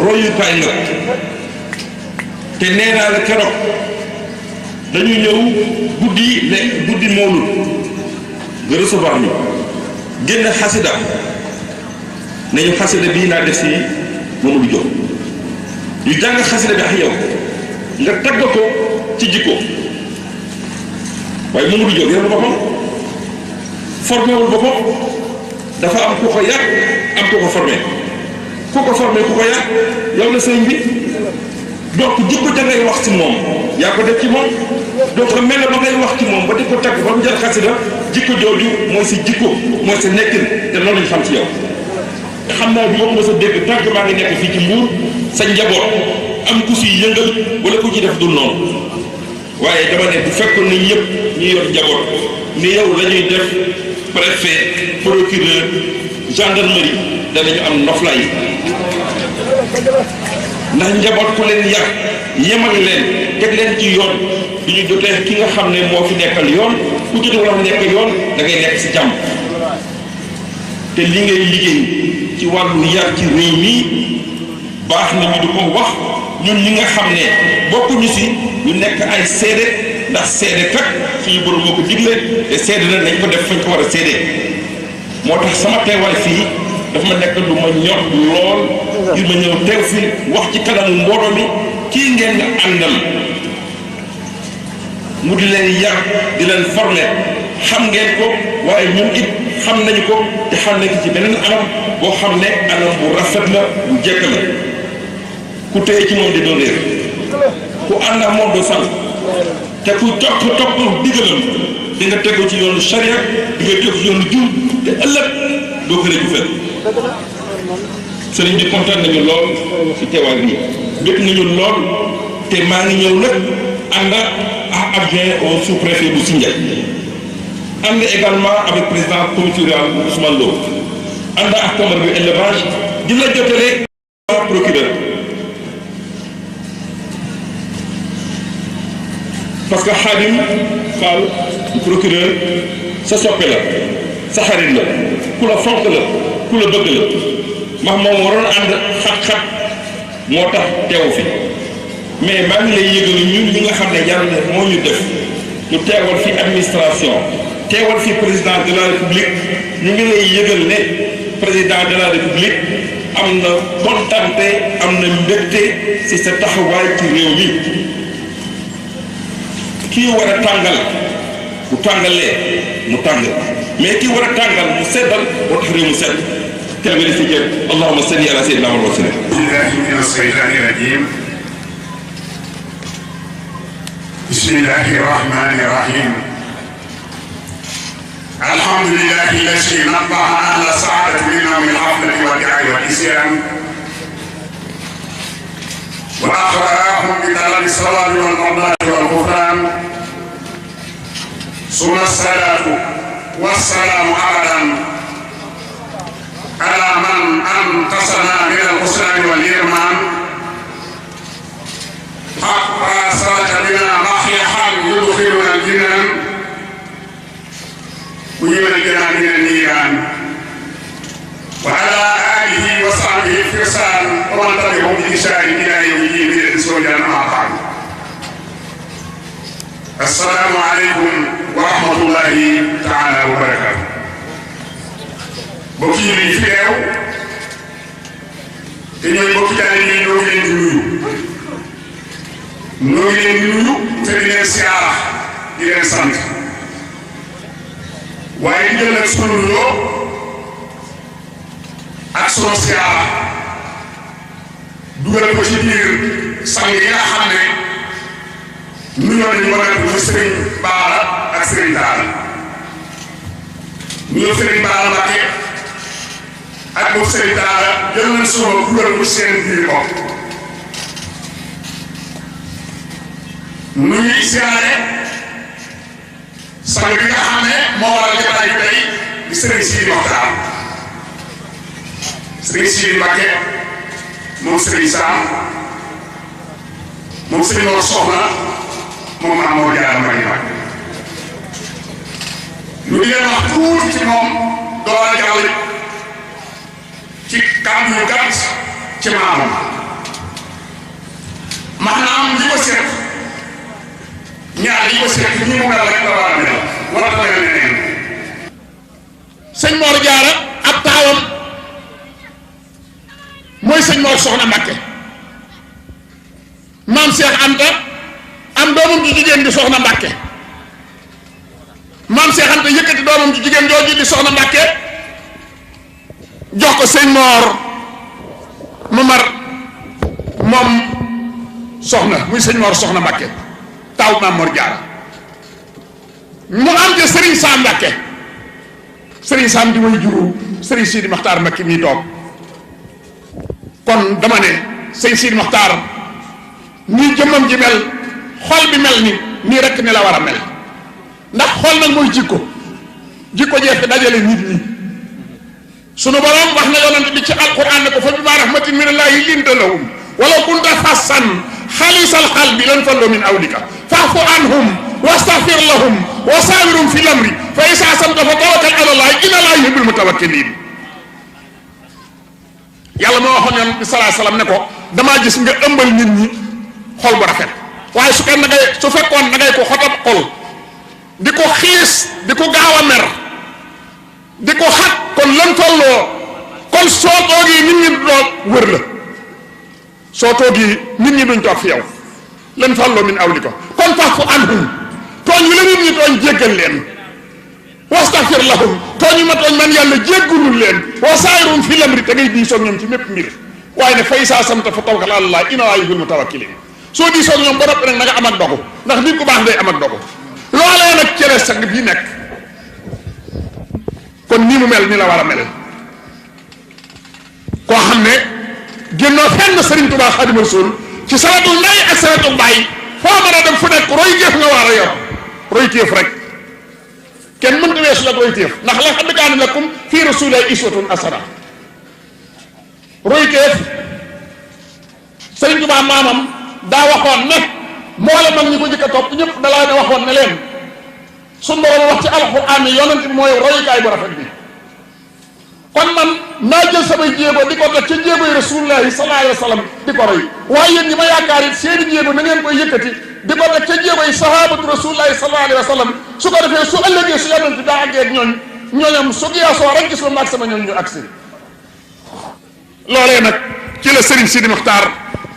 royukaay nga te nee naa la keroog dañu ñëw guddi moolul nga recevoir ñu génn xasida ne ñu xasida bii naa def si Mamadou Diop ñu jàng xasida bi ak yow nga tagg ko ci jikko waaye Mamadou Diop yar boppam formé wul boppam dafa am ku ko yar am ku ko formé ku ko formé ku ko yar yow la sëriñ bi donc jikko ja ngay wax ci moom yaa ko def ci moom donc mel na ba ngay wax ci moom ba di ko tagg ba mu jar xasida jikko jooju mooy sa jikko mooy sa nekkin te loolu lañ xam ci yow xam naa bi ma sa dégg tànk maa ngi nekk fii ci Mbuur sa njaboot am ku siy yëngal wala ku ci def dul noonu waaye dama ne bu fekkoon nañ yëpp ñu yor njaboot ni yow la ñuy def préfet procureur gendarmerie danañu am noflaay ndax njaboot ku leen yar yemal leen teg leen ci yoon du ñu jotee ki nga xam ne moo fi nekkal yoon ku jotee war a nekk yoon da ngay nekk si jàmm te li ngay liggéey ci wàllu yar ci réew mi baax na ñu di ko wax ñun ñi nga xam ne bokkuñu si ñu nekk ay seede ndax seede kat suñu borom moo ko digle te seede na nañ ko def fañ ko war a seede moo tax sama teewaay fii dafa ma nekk lu ma ñor lool ngir ma ñëw teew fi wax ci kanamu mbooloo mi kii ngeen nga àndal mu di leen yar di leen former xam ngeen ko waaye ñun it xam nañu ko te xam nañ ko ci beneen anam boo xam ne anam bu rafet la bu jekk la ku téye ci moom di doon réer ku ànd ak moom doo sànq te ku topp digalam di nga tegu ci yoonu charia di nga tegu ci yoonu jub te ëllëg doo ko réccu fenn sëriñ bi kontaan nañu lool ci teewaay bi bëgg nañu lool te maa ngi ñëw nag ànd ak adjoint au sous-préfet bu Sindian ànd également avec président comité rural Ousmane Lo ànd ak camara bi élevage di la jotale procureur parce que Khadim Fall procureur sa soppe la sa xarit la ku la fonk la ku la bëgg la max moom waroon ànd xat-xat moo tax teewu fi mais maa ngi lay yëgal ñun ñi nga xam ne yàlla moo ñu def ñu teewal fi administration teewal fi président de la république ñu ngi lay yëgal ne président de la république am na kontante am na mbégte ci sa taxawaay ci réew mi kii war a tàngal bu tàngalee mu tàngal mais kii war a tàngal mu seddal moo tax réew mu sedd كلمة السجاد اللهم صل على سيدنا محمد وسلم. من الشيطان الرجيم. بسم الله الرحمن الرحيم. الحمد لله الذي نبه على سعادة منا من الحفلة والدعاء والإسلام وأخبرهم بطلب الصلاة والمرضاة والغفران ثم الصلاة والسلام أبدا على من أنقذنا من الخسران والإرمان حتى سلك بنا محيحا يدخلنا الجنان وينجنا من النيران وعلى آله وصحبه الفرسان ومن تبعهم بإحسان إلى يوم الدين من الإنس والجن أما بعد. السلام عليكم ورحمة الله تعالى وبركاته. mbokk yi ñu fi teew te ñooy mbokk jaay yi ñoo ngi leen di nuyu te di leen siyaara di leen sant waaye di jël nag sunu nuyoo ak sunu siyaara dugal ko ci biir sang yi nga xam ne nuyoo nañu ba nag muy Sëriñ Baara ak Sëriñ Daara nuyoo Sëriñ Baara Mbàkke ak boobu Sëriñ Daara jël nañ suma dugal ko seen biir bopp nu ñuy siyaare sang bi nga xam ne moo waral jotaay bi tey di Sëriñ Sidi Moxtaar Sëriñ Sidi Mbàkke moom Sëriñ Sam moom Sëriñ Mor Soxna moom Maam Jaara Mbay Mbàkke ñu ngi leen wax tuuti ci moom door a jàll ci kàddu yu gàtt ci maamam maanaam li ko seet ñaar yi ko seet ñi mu mel rek la war a mel wala mel neneen sëñ Mor Jaara ab taawam mooy sëñ Mor Soxna Mbàkke maam Cheikh Anta am doomam ju jigéen di Soxna Mbàkke maam Cheikh Anta yëkkati doomam ju jigéen jooju di Soxna Mbàkke jox ko sëñ Mor Mamar moom soxna muy sëñ Mor Soxna Mbàkke taaw maam Mor Jaara mu am te Sëriñ Sam Mbàkke Sëriñ Sam di way juru Sëriñ Sidi Maxtaar Mbàkke mii toog kon dama ne sëñ Sidi Maxtaar nii jëmmam ji mel xol bi mel ni nii rekk ni la war a mel ndax xol nag mooy jikko jeex dajale nit ñi sunu borom wax na yonent bi ci alquran ne ko fa bimaa rahmatin minallaahi linta lahum walaw kunta fassan xalisal qalbi lan fallu min awlika fa'fu anhum wastaghfir lahum wa saawirhum fil amri fa izaa azamta fa tawakkal ala llaahi inna llaaha yuhibbul mutawakkiliin yàlla moo waxoon yonent bi salaa salaam ne ko damaa gis nga ëmbal nit ñi xol bu rafet waaye su fekkoon da ngay ko xotab xol di ko xiis di ko gaaw a mer di ko xat kon lan tolloo kon soo toogee nit ñi doog wër la soo toogee nit ñi duñ toog fi yow lan tolloo min awli ko kon fa'fu anhum tooñ wi la nit ñi tooñ jéggal leen wastaghfir lahum tooñu ma tooñ man yàlla jéggulul leen wa saayirun fi lamri te ngay diisoog ñoom ci mépp mbir waaye ne fay saa samta fa tawakkal ala Allah inna Allaha yuhibbul mutawakkilin soo diisoog ñoom ba noppi nag na nga am ak dogu ndax nit ku baax day am ak dogu loolee nag cere sang bii nekk kon nii mu mel ni la war a mel koo xam ne génnoo fenn Serigne Touba Xaadimu Rasuul ci salatul ndey ak salatul baay foo mën a dem fu nekk roy téef nga war a yor roy téef rek kenn mënta weesu la roy téef ndax la qad kaana lakum fii rasuulillaahi uswatun hasana roy téef Serigne Touba maamam daa waxoon ne moo la mag ñi ko njëkk a topp ñëpp dalaa ne waxoon ne leen suñu borom wax ci alxuraan ne yonent bi mooy royukaay bu rafet bi kon man naa jël samay jéego di ko def ca jéegoy rasulullahi sallallahu alayhi wa sallam di ko roy waaye yéen ñi ma yaakaar it seeni jéego na ngeen koy yëkkati di ko def ca jéegoy sahabatu rasulullahi sallallahu alayhi wa sallam su ko defee su ëllëgee su yonent daa àggee ak ñooñam su giyaasoo rek gis ma maag sama ñooñ ñu agsi loolee nag ci la Serigne Sidi Muxtaar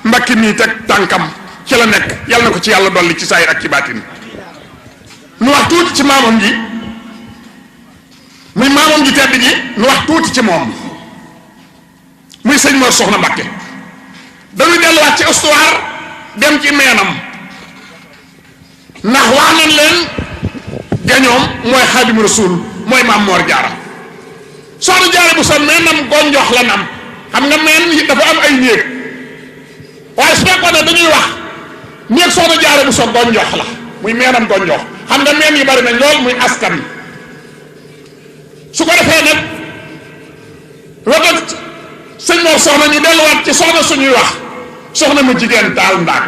Mbàkke mii teg tànkam ci la nekk yàlla na ko ci yàlla dolli ci saayir ak ci baatin nu wax tuuti ci maamam ji muy maamam ji tedd ji nu wax tuuti ci moom muy sëñ Mor Soxna Mbàkke dañuy delluwaat ci histoire dem ci meenam ndax wax nañ leen gañoom mooy Xaadimu Rasuul mooy Maam Moor Jaara Soxna Jaara bu sa meenam gonjox la nam xam nga meen dafa am ay néeg waaye su fekkoon ne dañuy wax néeg Soxna Jaara bu sa gonjox la muy meenam gonjox xam nga meen yi bari nañ lool muy askan su ko defee nag wetat sëñ Mor Soxna ñu delluwaat ci soxna suñuy wax soxna mu jigéen taal ndaag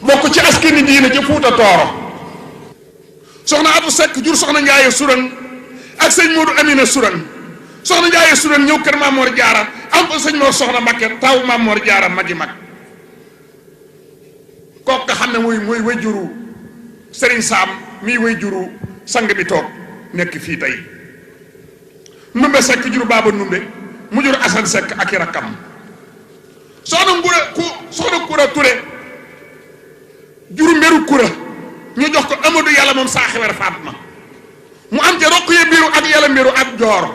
bokk ci askani diine ci Fuuta Tooro soxna Atu Sekk jur soxna Njaaye Suran ak sëñ Moodu Amina Suran soxna Njaaye Suran ñëw kër Maam Mor Jaara am ko sëñ Mor Soxna Mbàkke taw Maam Mor Jaara magi mag kooku nga xam ne mooy way juru Sëriñ Saam mii way juru sang bi toog nekk fii tey Numbe Sekk juru Baaba Numbe mu jur Asan Sekk ak i rakkam soxna Kura Ture juru Mberu Kura ñu jox ko Amadou Yàlla moom saa xewer Faatma mu am ca Roqaya Mbiru ak Yàlla Mbiru ak Joor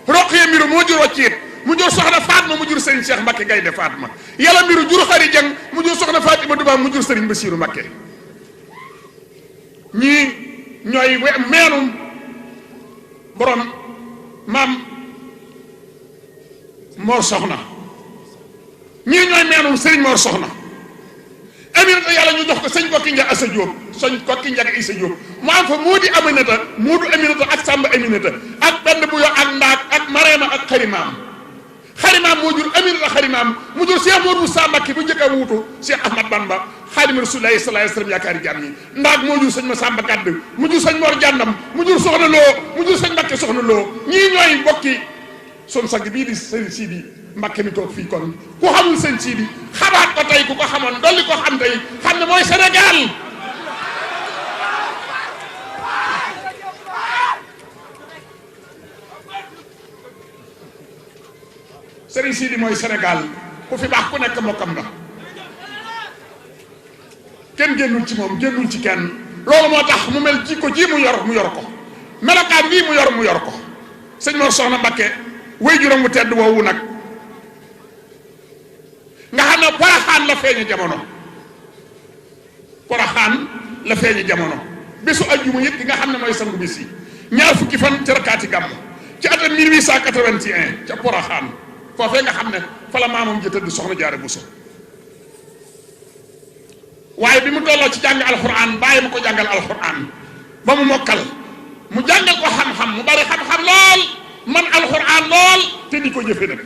Roqaya Mbiru moo jur Wacciit mu jur soxna Faatma mu jur Sëriñ Cheikh Mbakke Gaynde Faatma Yàlla Mbiru jur Xari Jang mu jur soxna Fatima Duba mu jur Sëriñ Basiiru Mbakke ñii ñooy meenum borom Maam Mor Soxna ñii ñooy meenum Sëriñ Mor Soxna Aminata Yàlla ñu jox ko sëñ Kokki Njaga Asa Jóob sëñ Kokki Njaga Isa Jóob mu am fa moo di Aminata Moodu Aminata ak Sàmba Aminata ak benn bu yo ak ndaak ak Mareema ak Xarimaam Xarimaam moo jur Aminata Xarimaam mu jur Cheikh Mor Moussa Mbacké bu njëkk a wuutu Cheikh Ahmad Bamba Xaadimu Rasuulillaahi sallallaahu alayhi wa sallam yaakaari jaam ñi ndaak moo jur sëñ Masamba Gadd mu jur sëñ Mor Jàndam mu jur Soxna Loo mu jur sëñ Mbacké Soxna Loo ñii ñooy bokki son sang bii di sëñ Sidi Mbacké mi toog fii kon ku xamul sëñ Sidi xabaat ko tey ku ko xamoon dolli ko xam tey xam ne mooy Sénégal sëriñ Sidi mooy Sénégal ku fi baax ku nekk mokkam la kenn génnul ci moom génnul ci kenn loolu moo tax mu mel jikko ji mu yor ko melokaan bii mu yor ko sëñ Mor Soxna Mbacké way juróom mu tedd woowu nag nga xam ne Poroxaan la feeñe jamono bésu ajjuma yëpp gi nga xam ne mooy sangu bis yi ñaar fukki fan ci rakkaati gàmm ci atam 1881 ca Poroxaan foofee nga xam ne fa la maamam ji tëdd Soxna Jaara Buso waaye bi mu tolloo ci jàng alxuraan bàyyi mu ko jàngal alxuraan ba mu mokkal mu jàngal ko xam-xam mu bari xam-xam lool man alxuraan lool te di ko jëfe nag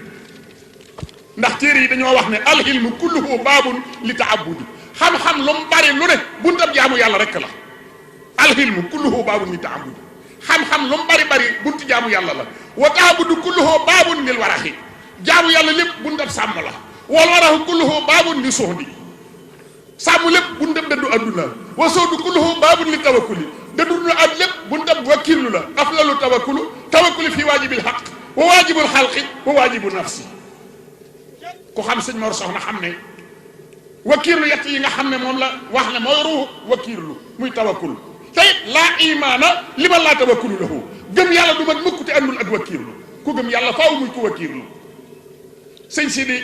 ndax téere yi dañoo wax ne alxilmu kulluhu baabun li taabudi xam-xam lu mu bari lu ne buntab jaamu yàlla rek la alxilmu kulluhu baabun li taabudi xam-xam lu mu bari buntu jaamu yàlla la wa taabudu kulluhu baabun lil waraxi jaamu yàlla lépp buntab sàmm la wal waraxu kulluhu baabun li suxdi sàmm lépp buntab dëddu adduna wa soodu kulluhu baabun li tawakkuli dëddu na ab lépp buntab wakkilu la aflalu tawakkuli fi waajibil xaq wa waajibul xalqi wa waajibu nafsi ku xam sëñ Mor Soxna xam ne wakkiirlu yett yi nga xam ne moom la wax ne mooy ruuxu wakkiirlu muy tawakkul te it laa imaana liman laa tawakkulu lahu gëm yàlla du mat mukk te àndul ak wakiirlu ku gëm yàlla faaw muy ku wakiirlu sëñ Sidi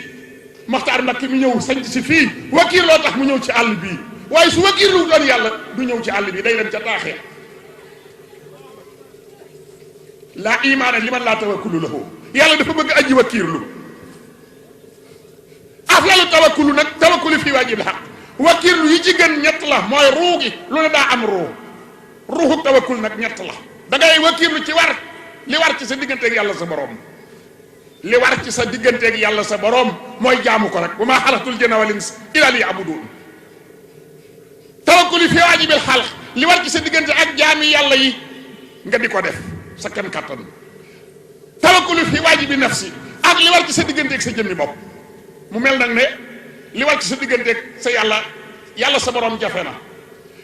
Maxtaar Mbakke mi ñëw sañ si fii wakiirloo tax mu ñëw ci àll bii waaye su wakiirlu doon yàlla du ñëw ci àll bi day dem ca taaxee laa imaana liman laa tawakkulu lahu yàlla dafa bëgg aji wakiirlu aflalu tawakkulu nag tawakkulu fii waajibil xaq wakiirlu yi ci gën ñett la mooy ruu gi lu ne daa am ruuxu tawakkul nag ñett la da ngay wakiirlu ci li war ci sa digganteeg yàlla sa borom li war ci sa digganteeg yàlla sa borom mooy jaamu ko rek wa maa xalaqtul jinna wal insa illaa liya'buduun tawakkulu fii waajibil xalq li war ci sa diggante ak jaami yàlla yi nga di ko def sa kem kattan tawakkulu fii waajibi nafsi ak li war ci sa digganteeg sa jëmmi bopp mu mel nag ne li war ci sa digganteeg sa yàlla sa borom jafe na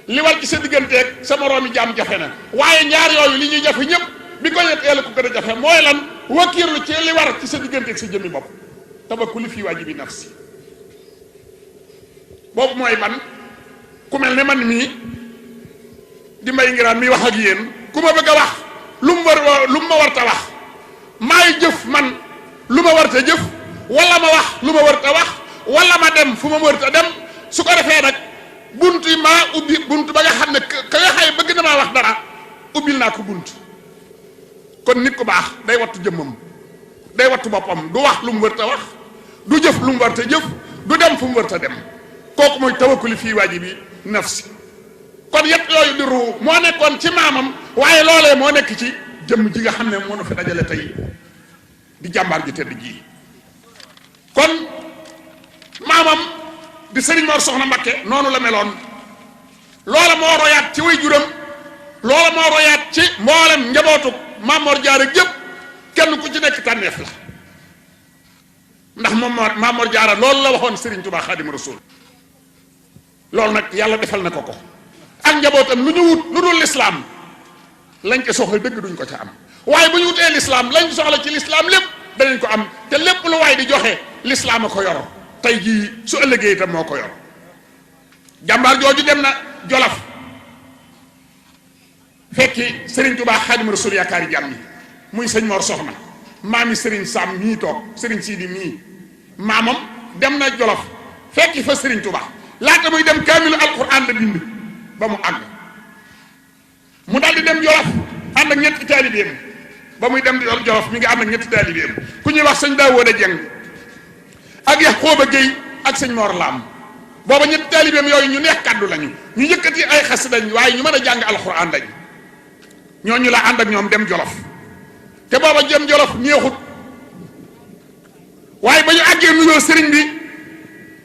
li war ci sa digganteeg sa moroomi jaam jafe na waaye ñaar yooyu li ñuy jafe ñëpp bi ko ñetteel ko gën a jafe mooy lan wakiirlu ci li war ci sa digganteeg sa jëmmi bopp tawakkulu fii waajibi nafsi boobu mooy ban ku mel ne man mii di Mbay Ngiraan mi wax ak yéen ku ma bëgg a wax lu mu ma war ta wax maay jëf man lu ma war ta jëf wala ma wax lu ma war ta wax wala ma dem fu ma war ta dem su ko defee nag bunt yi maa ubbi bunt ba nga xam ne ka nga xay bëgg na maa wax dara ubbil naa ko bunt kon nit ku baax day wattu jëmmam day wattu boppam du wax lu mu war ta wax du jëf lu mu war ta jëf du dem fu mu war ta dem kooku mooy tawakkuli fii waajibi nafsi kon yëpp yooyu di ruu moo nekkoon ci maamam waaye loolee moo nekk ci jëmm ji nga xam ne moo nu fi dajale tey di jàmbaar ji tedd ji kon maamam di Sëriñ Mor Soxna Mbakke noonu la meloon loola moo royaat ci way juram loola moo royaat ci mboolem njabootu Maam Mor Jaara gépp kenn ku ci nekk tànneef la ndax moom Maam Mor Jaara loolu la waxoon Sëriñ Tuubaa Xaadimu Rasuul loolu nag yàlla defal na ko ak njabootam lu ñu wut lu dul lislaam lañ ko soxla dëgg duñ ko ca am waaye bu ñu wutee lislaam lañ soxla ci lislaam lépp danañ ko am te lépp lu waay di joxe lislaam a ko yor tey jii su ëllëgee itam moo ko yor jàmbaar jooju dem na Jolof fekki Serigne Touba Xaadimu Rasuul yaakaari jàmm yi muy sëñ Mor Soxna maami Serigne Sam mii toog Serigne Sidi mii maamam dem na Jolof fekki fa Serigne Touba laata muy dem kaamilu alquran la bind ba mu àgg mu daal di dem Jolof ànd ak ñetti taalibeem ba muy dem Jolof mi ngi ànd ak ñetti taalibeem ku ñuy wax sëñ Daawooda Jeng ak Yaxooba Géy ak sëñ Mor Laam booba ñetti taalibeem yooyu ñu neex kàddu lañu ñu yëkkati ay xas dañ waaye ñu mën a jàng alxuraan lañ ñooñu la ànd ak ñoom dem Jolof te booba dem Jolof neexut waaye ba ñu àggee nuyoo sëriñ bi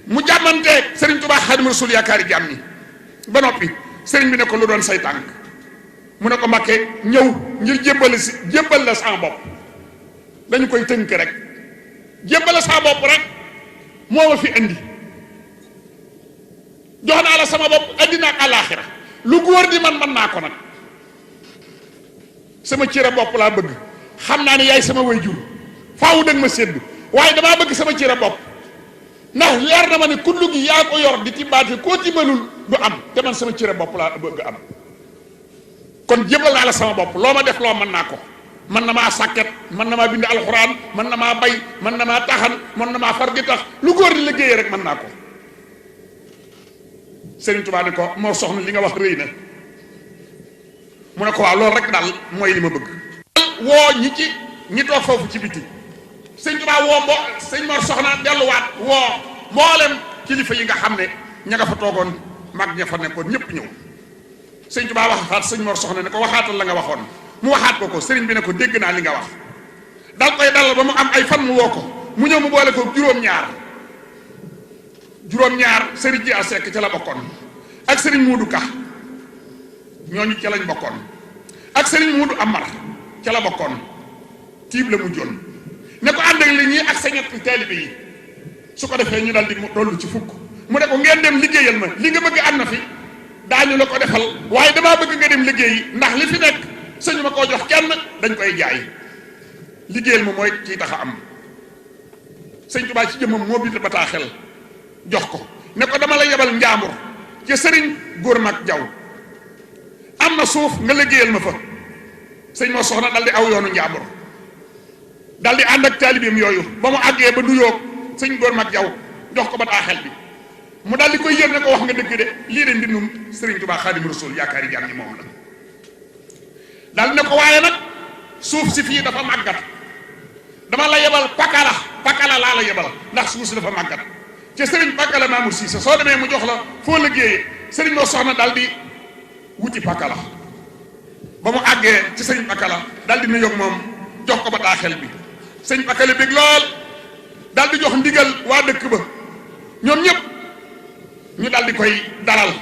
mu jàmmanteeg sëriñ Tuubaa Xaadimu Rasuul yaakaari jàmm ñi ba noppi sëriñ bi ne ko lu doon say tànk mu ne ko Mbakke ñëw ngir jébbal la sama bopp dañu koy tënk rek jébbal la sama bopp rek moo ma fi indi jox naa la sama bopp addina ak àllaaxira lu góor di man naa ko nag sama cëre bopp laa bëgg xam naa ne yaay sama waajur faawu dëgg ma sédd waaye damaa bëgg sama cëre bopp ndax leer na ma ne kullu gi yaa ko yor di timbaate koo timbalul du am te man sama cëre bopp laa bëgg am kon jébbal naa la sama bopp loo ma def loo mën naa ko mën na maa sàkket mën na maa bind alxuraan mën na maa bay mën na maa taxan mën na maa far di tax lu góor di liggéeyee rek mën naa ko Sëriñ Tuubaa ne ko Mor Soxna li nga wax rëy na mu ne ko waaw loolu rek daal mooy li ma bëgg woo ñi toog foofu ci biti Sëriñ Tuubaa woo sëñ Mor Soxna delluwaat woo mboolem kilifa yi nga xam ne ña nga fa toogoon mag ña fa nekkoon ñëpp ñëw Sëriñ Tuubaa waxaat sëñ Mor Soxna ne ko waxaatal la nga waxoon mu waxaat ko sëriñ bi ne ko dégg naa li nga wax dal koy dalal ba mu am ay fan mu woo ko mu ñëw mu boole ko juróom-ñaar sëriñ ji a sekk ca la bokkoon ak sëriñ Muudu Ka ñooñu ca lañ bokkoon ak sëriñ Muudu Amar ca la bokkoon tiib la mu jon ne ko ànd ak li ñii ak sa ñetti taalibe yi su ko defee ñu dal di mu dollu ci fukk mu ne ko ngeen dem liggéeyal ma li nga bëgg am na fi daañu la ko defal waaye damaa bëgg nga dem liggéeyi ndax li fi nekk sëñu ma koo jox kenn dañ koy jaay liggéeyal ma mooy kii tax a am sëñ Tuubaa ci jëmmam moo bind bataaxel jox ko ne ko dama la yebal njaambur ci sëriñ góor mag jaw am na suuf nga liggéeyal ma fa sëñ Mor Soxna dal di aw yoonu njàmbur dal di ànd ak taalibeem yooyu ba mu àggee ba nuyoog sëñ góor mag jaw jox ko bataaxel bi mu dal di koy yër ne ko wax nga dëgg de lii de mbindum Sëriñ Tuubaa Xaadimu Rasuul yaakaari jàmm ñi moom la dal ne ko waaye nag suuf si fii dafa màggat dama la yebal pakala laa la yebal ndax suuf si dafa màggat ci sëriñ pakala Mamour Cissé soo demee mu jox la foo liggéeyee sëriñ Mor Soxna dal di wuti pakala ba mu àggee ci sëriñ pakala dal di nuyoog moom jox ko bataaxel bi sëriñ pakala bég lool dal di jox ndigal waa dëkk ba ñoom ñëpp ñu dal di koy dalal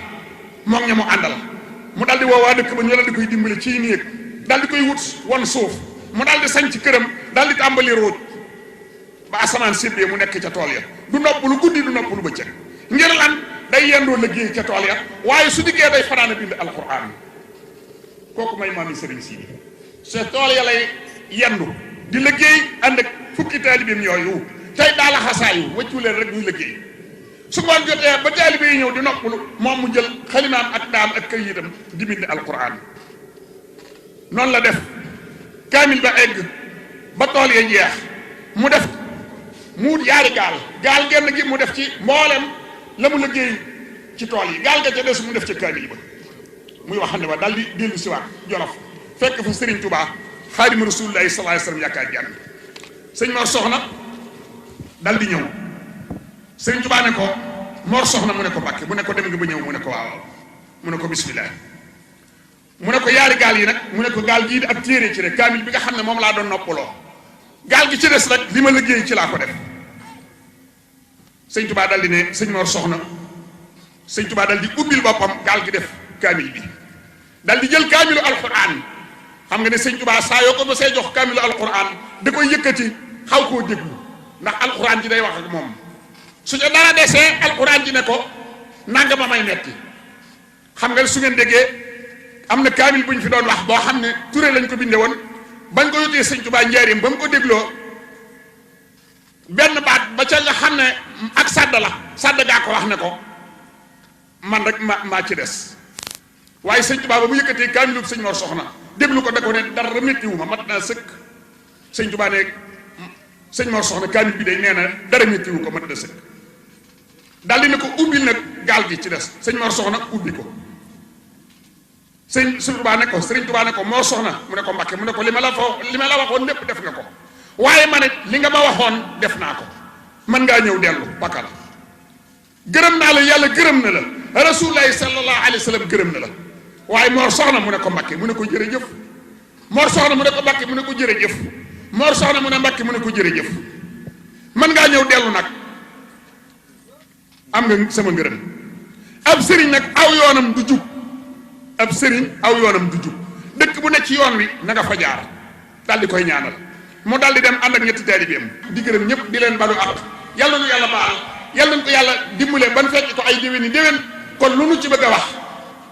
moom ña mu àndal mu dal di woo waa dëkk ba ñu dal di koy dimbale ci néeg dal di koy wut won suuf mu dal di sañ ci këram dal di tàmbali róoj ba asamaan séddee mu nekk ca tool ya du noppalu guddi du noppalu bëccëg ngir lan day yendoo liggéey ca tool ya waaye su diggee day fanaana bind alquran kooku may maam yi sëriñ Sidi sa tool ya lay yendu di liggéey ànd ak fukki taalibeem yooyu tey daala xasaayu wëccu leen rek ñuy liggéey su ngoon jotee ba taalibe yi ñëw di noppalu moom mu jël xalimaam ak daam ak këyitam di bind alquran noonu la def kaamil ba egg ba tool ya jeex mu def mu yaari gaal genn gi mu def ci mboolem la mu liggéey ci tool yi gaal ga ca des mu def ci kaamil ba muy wax ne ba dal di dellu siwaat Jolof fekk fa Sëriñ Tuubaa Xaadimu Rasuulillaahi sallallaahu alayhi wa sallam yaakaar jàmm sëñ Mor Soxna dal di ñëw Sëriñ Tuubaa ne ko Mor Soxna mu ne ko Mbàkke mu ne ko dem nga ba ñëw mu ne ko waaw mu ne ko bismillah mu ne ko yaari gaal yi nag mu ne ko gaal gii di ab téere ci rek kaamil bi nga xam ne moom laa doon noppaloo gaal gi ci des nag li ma liggéey ci laa ko def sëñ Tuubaa dal di ne sëñ Mor Soxna sëñ Tuubaa dal di ubbil boppam gaal gi def kaamil bi dal di jël kaamilu alquran xam nga ne sëñ Tuubaa saa yoo ko ba see jox kaamilu alquran da koy yëkkati xaw koo déglu ndax alquran ji day wax ak moom su ca dara desee alquran ji ne ko nanga ma may metti xam nga su ngeen déggee am na kaamil bu ñu fi doon wax boo xam ne Touré lañ ko binde woon bañ ko yóotee sëñ Tuubaa njaarim ba mu ko dégloo benn baat ba ca nga xam ne ak sàdd la sàdd gaa ko wax ne ko man rek maa ci des waaye sëñ Tuubaa ba mu yëkkatee kaamilub sëñ Mor Soxna déglu ko da ko ne dara méttiwu ma mat naa sëkk sëñ Tuubaa ne sëñ Mor Soxna kaamil bi day nee na dara méttiwu ko mat na sëkk daal di ne ko ubbil nag gaal gi ci des sëñ Mor Soxna ubbi ko sëriñ Tuubaa ne ko sëriñ Tuubaa ne ko Mor Soxna mu ne ko Mbàkke mu ne ko li ma la waxoon lépp def nga ko waaye ma ne li nga ma waxoon def naa ko mën ngaa ñëw dellu bakala gërëm naa la yàlla gërëm na la rasulullaahi sallallaahu alayhi wa sallam gërëm na la waaye Mor Soxna mu ne ko Mbàkke mu ne ko jërëjëf Mor Soxna mu ne ko Mbàkke mu ne ko jërëjëf Mor Soxna mu ne Mbàkke mu ne ko jërëjëf mën ngaa ñëw dellu nag am nga sama ngërëm ab sëriñ nag aw yoonam du jub ab sëriñ aw yoonam du jub dëkk bu nekk ci yoon wi na nga fa jaar daal di koy ñaanal mu daal di dem ànd ak ñetti taalibeem di gërëm ñëpp di leen balu ak yàlla nu yàlla baal yàlla nu ko yàlla dimbale ban fekk ko ay déwéni déwén kon lu nu ci bëgg a wax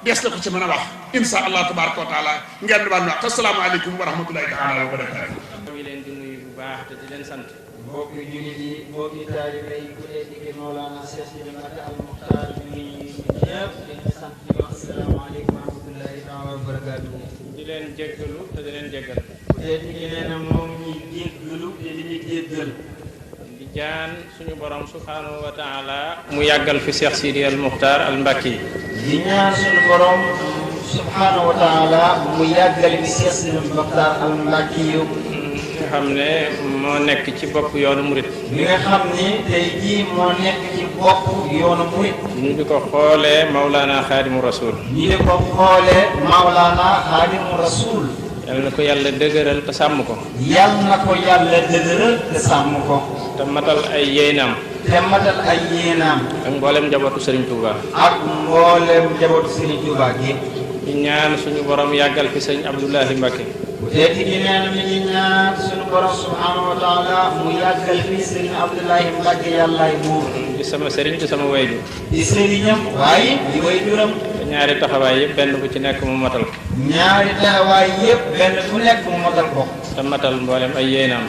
des na ko ci mën a wax insha allah tabaraka wa taala ngeen di baal wax asalaamaaleykum wa rahmatullahi taala wa barakaatu. ñu ngi leen di nuyu bu baax te di leen sant. mbokki jullit yi mbokki taalibe yi ku leen di Mawlana Cheikh Sidi Mbacke Al Muxtaar ñu ngi ñëpp di leen sant di wax asalaamaaleykum wa rahmatullahi taala wa barakaatu. di leen jéggalu te di leen jéggal. te di nee na moom ñi jéggalu te di ñu jéggal. di jaan suñu borom subhaanahu wa taala mu yàggal fi Cheikh Sidi Al Muxtaar Al Mbacke. di ñaan suñu borom subhaanahu wa taala mu yàggal fi Cheikh Sidi Al Muxtaar Al Mbacke yu. nga xam ne moo nekk ci bopp yoonu murit. bi nga xam ni tey jii moo nekk ci bopp yoonu murit. ñu di ko xoolee Maulana Xaadimu Rasul. ñu di ko xoolee Maulana Xaadimu Rasul. yal na ko yàlla dëgëral te sàmm ko. yal na ko yàlla dëgëral te sàmm ko. te matal ay yéenaam. te matal ay yéenaam. ak mboolem njabootu Serigne Touba. ak mboolem njabootu Serigne Touba gi. ñu ñaan suñu borom yàggal fi sëñ Abdoulahi Mbacke. te gi nee na mi ngi ñaan suñu borom subhanahu wa taala mu yàggal fi Serigne Abdoulahi Mbacke yàllaay buur. di sama sëriñ di sama wayju. di sëriñam waaye di wayjuram. te ñaari taxawaay yëpp benn bu ci nekk mu matal. ñaari taxawaay yëpp benn bu nekk mu matal ko. te matal mboolem ay yéenaam.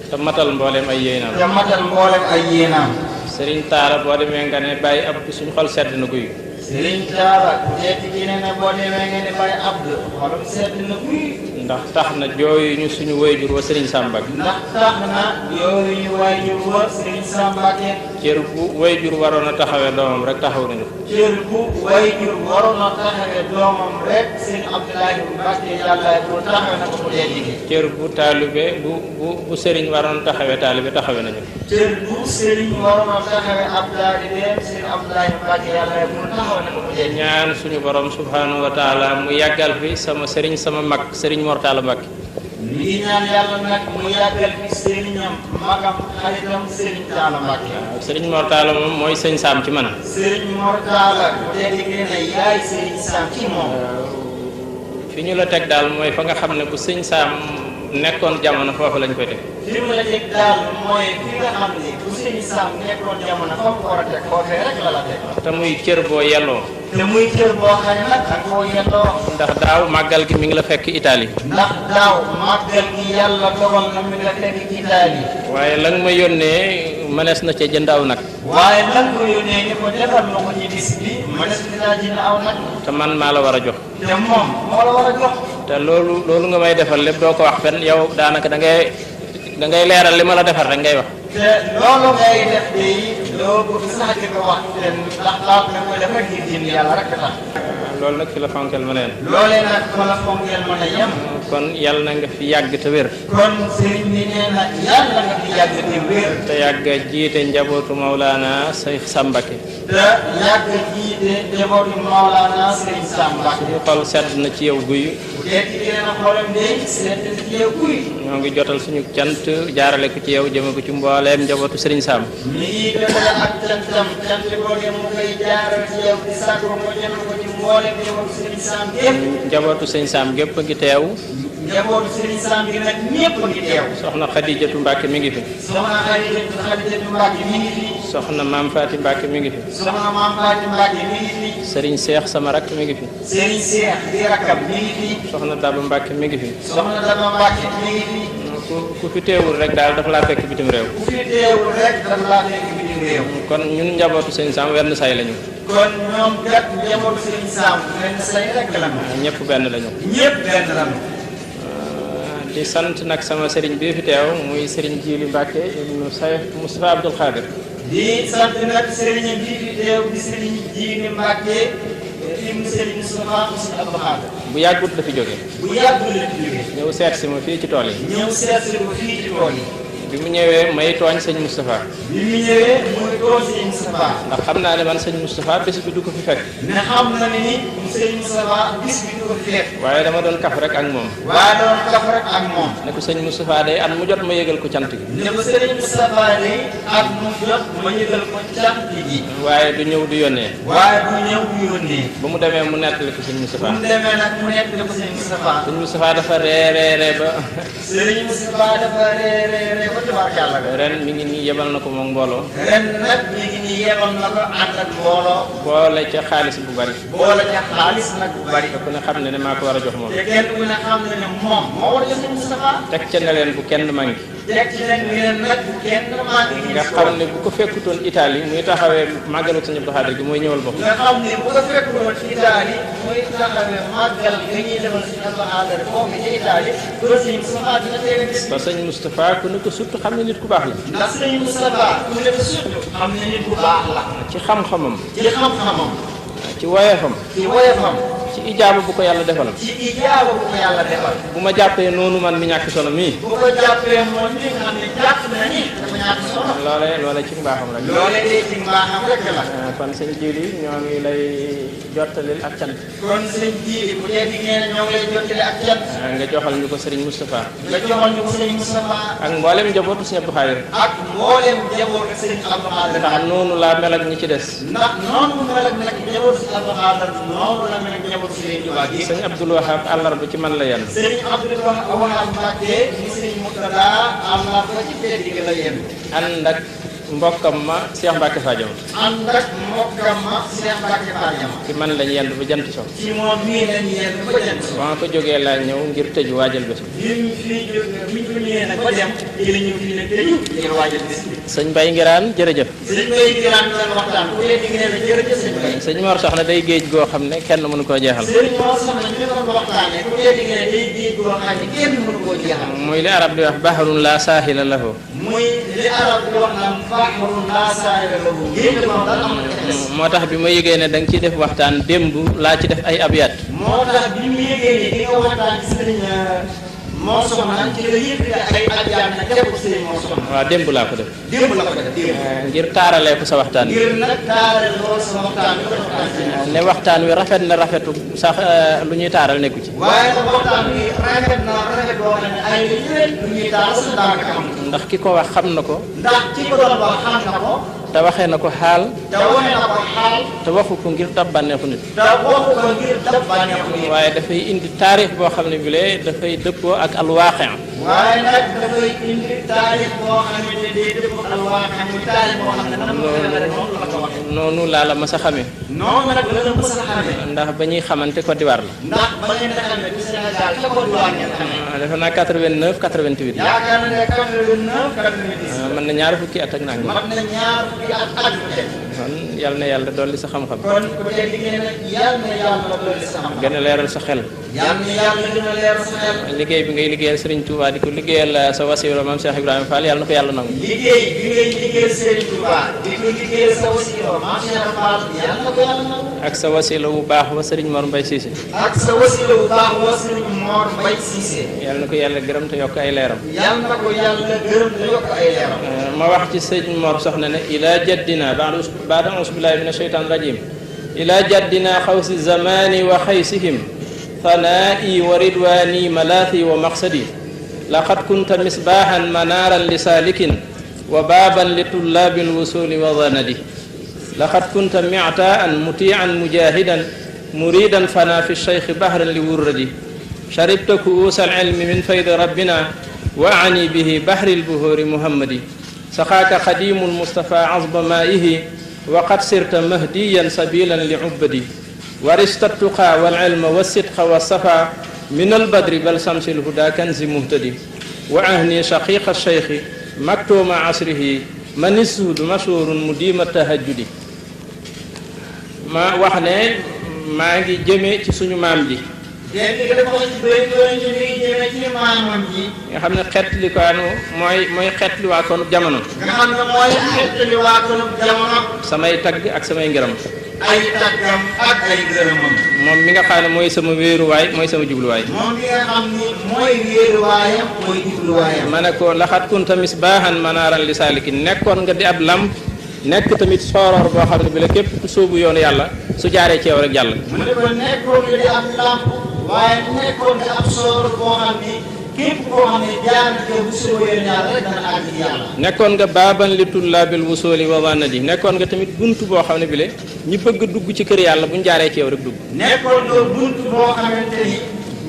te matal mboolem ay yéenaam. te matal mboolem ay yéenaam. Serigne Talla boo demee nga ne bàyyi ab suñu xol sedd na guy. Serigne Talla ku tedd ki nee na boo demee ngeen di Baye Abdou xolam sedd na kuy. ndax tax na jooyu ñu suñu wayjur wa Serigne Sam Mbacké. ndax tax na yooyu ñu wayjur wa Serigne Sam Mbacké. cër bu wayjur waroon a taxawee doomam rek taxaw nañu. cër bu wayjur waroon a taxawee doomam rek Serigne Abdoulaye Mbacké yàlla bu taxawee na ko ku tedd ki. cër bu taalibe bu Serigne waroon a taxawee taalibe taxawee nañu. cër bu Serigne waroon a taxawee ab taalibe Serigne Abdoulaye Mbacké yàlla bu taxawee na ko ku tedd ki. ñaan suñu borom subhanahu wa taala mu yàggal fi sama Serigne sama mag Serigne Mor Talla Mbacké. mi ngi ñaan yàlla nag mu yàggal fi sëriñam magam xaritam Serigne Talla Mbacké. waaw Serigne Mor Talla moom mooy sëñ Sam ci man. Serigne Mor Talla ku tedd ki ne yaay Serigne Sam ci moom. fi ñu la teg daal mooy fa nga xam ne bu sëñ Sam nekkoon jamono foofu lañ koy teg. fi mu la teg daal mooy fi nga xam ne bu Serigne Sam nekkoon jamono fa mu war a teg foofee rek la teg. te muy cër boo yelloo. te muy cër boo xam ne nag ak boo yelloo. ndax daaw màggal gi mi ngi la fekk Italie. ndax daaw màggal gi yàlla dogal na mi ngi la fekk Italie. waaye la nga ma yónnee mënees na ca jënd aw nag. waaye lan ko yónnee ni ko defal ma ko ci bis bi mënees na jënd aw nag. te man maa la war a jox. te moom moo la war a jox. te loolu nga may defal lépp doo ko wax fenn yow daanaka da ngay leeral li ma la defal rek ngay wax. te loolu ngay def de loo bëgg sax di ko wax te ndax laata nga koy def rek ngir jëm yàlla rek tax. loolu nag fi la fonkeel ma leen. loolee nag fa la fonkeel mën a yem. kon yàlla na nga fi yàgg te wér. kon sëriñ bi nee na yàlla nga fi yàgg te wér. te yàgg jiite njabootu Maulana Cheikh Sam Mbacké. te yàgg jiite njabootu Maulana Serigne Sam Mbacké. suñu xol sedd na ci yow guy. te nee na xolam de sedd na ci yow guy. ñoo ngi jotal suñu cant jaarale ko ci yow jëme ko ci mbooleem njabootu Serigne Sam. mi ngi jotale ak cantam cant googu mu koy jaaral ci yow di sàkku ko jëm ko ci mbooleem njabootu Serigne Sam gépp. njabootu Serigne Sam gépp a ngi teew. njabootu Serigne Sam gi nag ñëpp a ngi teew. soxna Khadijatu Mbacké mi ngi fi. soxna Khadijatu Mbacké mi ngi fi. soxna Maam Faati Mbacké mi ngi fi. soxna Maam Faati Mbacké mi ngi fi. Serigne Cheikh sama rakk mi ngi fi. Serigne Cheikh di rakkam mi ngi fi. soxna Daba Mbacké mi ngi fi. soxna Daba Mbacké mi ngi fi. ku fi teewul rek daal dafa laa fekk bitim réew. ku fi teewul rek dafa laa fekk bitim réew. kon ñun njabootu Serigne Sam wenn say lañu. kon ñoom kat njabootu Serigne Sam wenn say rek la. ñëpp benn lañu. ñëpp benn lañu. di sant nag sama Serigne bii fi teew muy Serigne Djili Mbacké ibnu Cheikh Moustapha Abdoul Khadir. di sant nag Serigne bii fi teew di Serigne Djili Mbacké ibnu Serigne Moustapha Abdoul Khadir. bu yàggut la fi jóge. bu yàggut la fi jóge. ñëw seet si ma fii ci tool yi. ñëw seet si ma fii ci tool yi. bi mu ñëwee may tooñ sëñ Moustapha. bi mu ñëwee muy tooñ sëñ Moustapha. ndax xam naa ne man sëñ Moustapha bés bi du ko fi fekk. ne xam na ne ni sëñ Moustapha bis bi du ko fi fekk. waaye dama doon kaf rek ak moom. waaye doon kaf rek ak moom. ne ko sëñ Moustapha day at mu jot ma yëgal ko cant gi. ne ko sëñ Moustapha day at mu jot ma yëgal ko cant gi. waaye du ñëw du yónnee. waaye du ñëw du yónnee. ba mu demee mu nettali ko sëñ Moustapha. bu mu demee nag mu nettali ko sëñ Moustapha. sëñ Moustapha dafa reereere ba. sëñ Moustapha dafa reereere ba tabarkàlla. ren mi ngi nii yebal na ko moom mbooloo. ren nag mi ngi nii yebal na ko ànd ak mbooloo. boole ca xaalis bu bari. boole ca xaalis nag bu bari. te ku ne xam ne maa ko war a jox moom. te kenn ku ne xam ne ne moom moo war a jox sëñ Moustapha. teg ca ne leen bu kenn mangi. teg ci leen ngeen nag bu kenn mangi. nga xam ne bu ko fekkutoon Italie muy taxawee màggalu sëñ Abdou Khadir gi mooy ñëwal bopp. nga xam ne bu ko fekkutoon Italie muy taxawee màggal gi ñuy defal sëñ Abdou Khadir foofu ci Italie loolu sëñ Moustapha dina teewe bis. ba sëñ Moustapha ku ne ko surtout xam ne nit ku baax la. ndax sëñ Moustapha ku ne ko surtout xam ne nit ku baax la. ci xam-xamam. ci xam-xamam. ci woyefam. ci woyefam. ci ijaaba bu ko yàlla defal. ci ijaaba bu ko yàlla defal. bu ma jàppee noonu man mi ñàkk solo mii. bu ko jàppee moom mi nga xam ne jàpp na ni dafa ñàkk solo. loolee ci mbaaxam rek. loolee de ci mbaaxam rek la. kon sëñ Djili ñoo ngi lay jottalil ak cant. kon sëñ Djili bu dee di ngeen ñoo ngi lay jottali ak cant. nga joxal ñu ko Serigne Moustapha. nga joxal ñu ko Serigne Moustapha. ak mboolem njabootu sëñ Abdou Khadir. ak mboolem njabootu Serigne Abdou Khadir. ndax noonu laa mel ak ñi ci des. ndax noonu mu mel ak nag njabootu Serigne Abdou Khadir noonu la mel ak njabootu Serigne Touba gi. sëñ Abdoul Wahab àllarba ci man la yenn. Serigne Abdoul Wahab Mbacké ni Serigne Murtada àllarba ci fedd gi la yenn. ànd ak mbokkam ma Cheikh Mbacké Fadiama. ànd ak mbokkam ma Cheikh Mbacké Fadiama. ci man lañ yenn ba jant so. ci moom mii lañ yenn ba jant so. ba ma ko jógee laa ñëw ngir tëju waajal bés bi. bi ñu fi ñëwee nag ba dem ci la ñëw fii nag tëju ngir waajal bés bi. sëñ Mbaye Ngiraan jërëjëf. sëñ Mbaye Ngiraan doon waxtaan ku leen di ngeen jërëjëf sëñ Mbaye. sëñ Mor Soxna day géej goo xam ne kenn mënu koo jeexal. sëñ Mor Soxna ñu doon waxtaane ku dee diggante day géej goo xam ne kenn mënu koo jeexal. muy li arab di wax bahrun la saahila lahu. muy li arab di wax naan bahrun la saahila lahu. géej la moom daal am na ca des. moo tax bi ma yëgee ne da nga ciy def waxtaan démb laa ci def ay abyaat. moo tax bi mu yëgee ne di nga waxtaan ci sëriñ Mor Soxna ci la yëkkati ay abyaat na def ko sëriñ Mor Soxna. waaw démb laa ko def. démb la ko def démb. ngir taaralee ko sa waxtaan bi. ngir nag taaral lool sa waxtaan bi. ne waxtaan wi rafet na rafetu sax lu ñuy taaral nekku ci. waaye nag waxtaan bi rafet na rafet boo xam ne ay yeneen lu ñuy taaral sax daanaka am. ndax ki ko wax xam na ko. ndax ci ko doon wax xam na ko. te waxee na ko xaal. te wane na ko xaal. te waxu ko ngir dab bànneexu nit. te waxu ko ngir dab bànneexu nit. waaye dafay indi taarix boo xam ne bile dafay dëppoo ak alwaaqi. waaye nag dafay indi taarix boo xamante ne day dëppoo ak alwaaqi muy taarix boo xam ne nan la ko waxee. noonu laa la mas a xamee. noonu nag la la mës a xamee. ndax ba ñuy xamante Côte d'Ivoire la. ndax ba ngeen a xamee du Sénégal ca Côte d'Ivoire ngeen xamee. defe naa 89 88. yaakaar na ne 89 90. mën na ñaar fukki at ak nangam. mat na ñaar fukki at ak kon yal na yàlla dolli sa xam-xam. kon ku teg ngeen nag yal na yàlla dolli sa xam-xam. gën a leeral sa xel. yal na yàlla gën a leeral sa xel. liggéey bi ngay liggéeyal Serigne Touba di ko liggéeyal sa wasiila maam Cheikh Ibrahima Fall yàlla na ko yàlla nangu. liggéey bi ngay liggéeyal Serigne Touba di ko liggéeyal sa wasiila maam Cheikh Fall yàlla na ko yàlla nangu. ak sa wasiila bu baax wa Serigne Mor Mbaye Cissé. ak sa wasiila bu baax wa Serigne Mor Mbaye Cissé. yàlla na ko yàlla gërëm te yokk ay leeram. yàlla na ko yàlla gërëm te yokk ay leeram. ma wax ci sëñ Mor Soxna ne ila jaddina baada auzu billahi min asheytan rajim ila jaddina xawsi zamani wa xaysihim fanaa'i wa ridwani malaathi wa maqsadi laqad kunta misbaahan manaaran li saalikin wa baaban li tullaabi lwusuli wa zanadi laqad kunta mi'taan mutii'an mujahidan muridan fana fi lcheikh bahran li wurradi sharibta ku'uusa alilmi min faydi rabbina wa ani bihi bahri lbuhuri muhammadi سقاك قديم المصطفى عصب مائه وقد صرت مهديا سبيلا لعبدي ورثت التقى والعلم والصدق والصفا من البدر بل شمس الهدى كنز مهتدي وأهني شقيق الشيخ مكتوم عصره من السود مشهور مديم التهجد ما وحنا ما ngi jëme ci suñu maam ji léegi dafa wax ci béy doon ñu ngi jëme ci maamam ji. nga xam ne xeetli ko mooy xeetli waa koonu jamono. nga xam ne mooy xeetli waa koonu jamono. samay tagg ak samay ngërëm. ay taggam ak ay ngërëmam. moom mi nga xam ne mooy sama wéeruwaay mooy sama jubluwaay. moom mi nga xam ni mooy wéeruwaayam mooy jubluwaayam. ma ne ko laxat kunta misbaahan manaaran li saalikin nekkoon nga di ab lamp nekk tamit sooroor boo xam ne bi la képp ku sóobu yoonu yàlla su jaaree ci yow rek jàll. mu ne ko nekkoon nga di ab lamp waaye nekkoon nga ab sooroor boo xam ni képp koo xam ne jaar nga bu sóobu yoonu yàlla rek dana àgg ci yàlla. nekkoon nga baaban li tullaabil wusuuli wa zanadi nekkoon nga tamit buntu boo xam ne bi la ñi bëgg dugg ci kër yàlla bu ñu jaaree ci yow rek dugg. nekkoon nga buntu boo xamante ni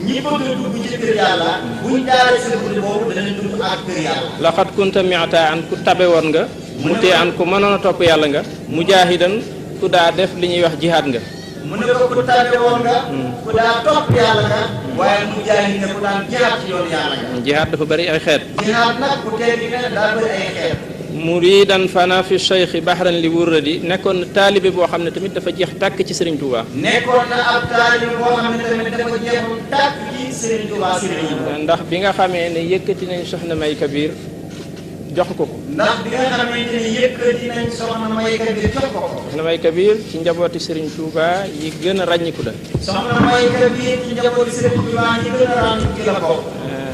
ñi bëgg a dugg ci kër yàlla buñ jaaree sa buntu boobu danañ dugg ak kër yàlla. laxat kunta mi'taan ku tabe woon nga. mu tee an ku mënoon a topp yàlla nga. mujaahidan ku daa def li ñuy wax jihaad nga. mu ne ko ku tabe woon nga. ku daa topp yàlla nga. waaye mujaahid nga ku daan jihaad ci yoonu yàlla nga. jihaad dafa bëri ay xeet. jihaad nag ku tee gi ne daa bëri ay xeet. muridan fana fi cheikh bahran li wurradi nekkoon na taalibe boo xam ne tamit dafa jeex tàkk ci Serigne Touba. nekkoon na ab taalibe boo xam ne tamit dafa jeex tàkk ci Serigne Touba Serigne. ndax bi nga xamee ne yëkkati nañ soxna May Kabir jox ko ko. ndax bi nga xamante ne yëkkati nañ soxna May Kabir jox ko ko. soxna May Kabir ci njabooti Serigne Touba yi gën a ràññiku la. soxna May Kabir ci njabooti Serigne Touba yi gën a ràññiku la ko.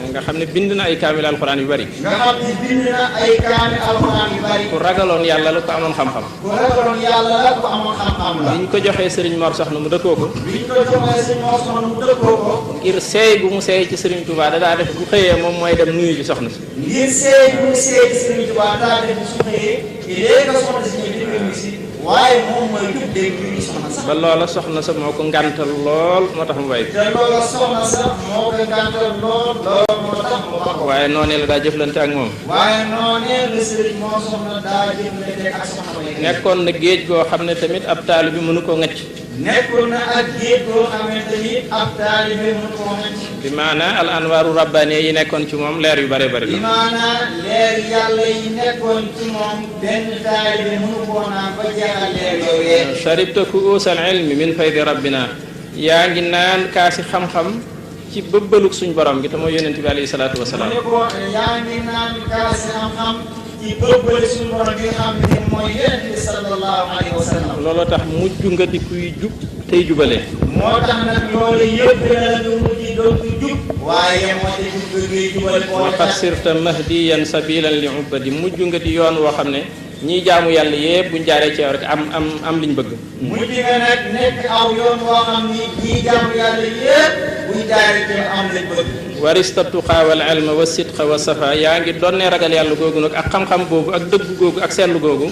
nga xam ne bind na ay kaamil alxuraan yu bari. nga xam ne bind na ay kaamil alxuraan yu bari. ku ragaloon yàlla la ku amoon xam-xam. ku ragaloon yàlla la ku amoon xam-xam la. biñ ko joxee Serigne Mor Soxna mu dëkkoo ko. biñ ko joxee Serigne Mor Soxna mu dëkkoo ko. ngir seey bu mu seey ci Serigne Touba da daa def bu xëyee moom mooy dem nuyu ci soxna si. ngir seey bu mu seey ci Serigne Touba daa def su xëyee léegi soxna si ñu déglu si waaye moom mooy jub dégg ñu soxna sax. ba loola soxna sa moo ko ngàntal lool moo tax mu way. te loola soxna sa moo ko ngàntal lool moo tax mu wax. waaye noonee la daa jëflante ak moom. waaye noonee la Serigne moo soxna daa jëflante ak soxna May. nekkoon na géej goo xam ne tamit ab taalibe bi mënu koo ngacc. nekkoon na ak géej boo xamante ni ab taalibe mënu koo xëcc. bi maana al anwaaru rabbaaniya yi nekkoon ci moom leer yu bare bari bi la. maana leer yàlla yi nekkoon ci moom benn taalibe mënu koo naan ba jeexal leer yooyee. sharibta kuusal ilmi min faydi rabbina yaa ngi naan kaasi xam-xam ci bëbbalug suñ borom gi te mooy yonent bi alayhi salaatu wasalaam. mu ne ko yaa ngi naan kaasi xam-xam ci bëbbali suñu borom bi nga xam ne mooy yonent bi sallallahu alayhi wa sallam. looloo tax mujj nga di kuy jub tey jubale. moo tax nag loolu yëpp dina la mujj doon ko jub. waaye moo tax jub ngay jubal koo waqad sirta mahdiyan sabilan li ubbadi mujj nga di yoon woo xam ne ñiy jaamu yàlla yépp buñ jaaree ci yow rek am liñ bëgg. mujj nga nag nekk aw yoon woo xam ni ñiy jaamu yàlla yépp buñ jaaree ci yow am liñ bëgg. warista tuqaa wal ilma wa sidqa wa safa yaa ngi doonee ragal yàlla googu nag ak xam-xam boobu ak dëggu googu ak seetlu googu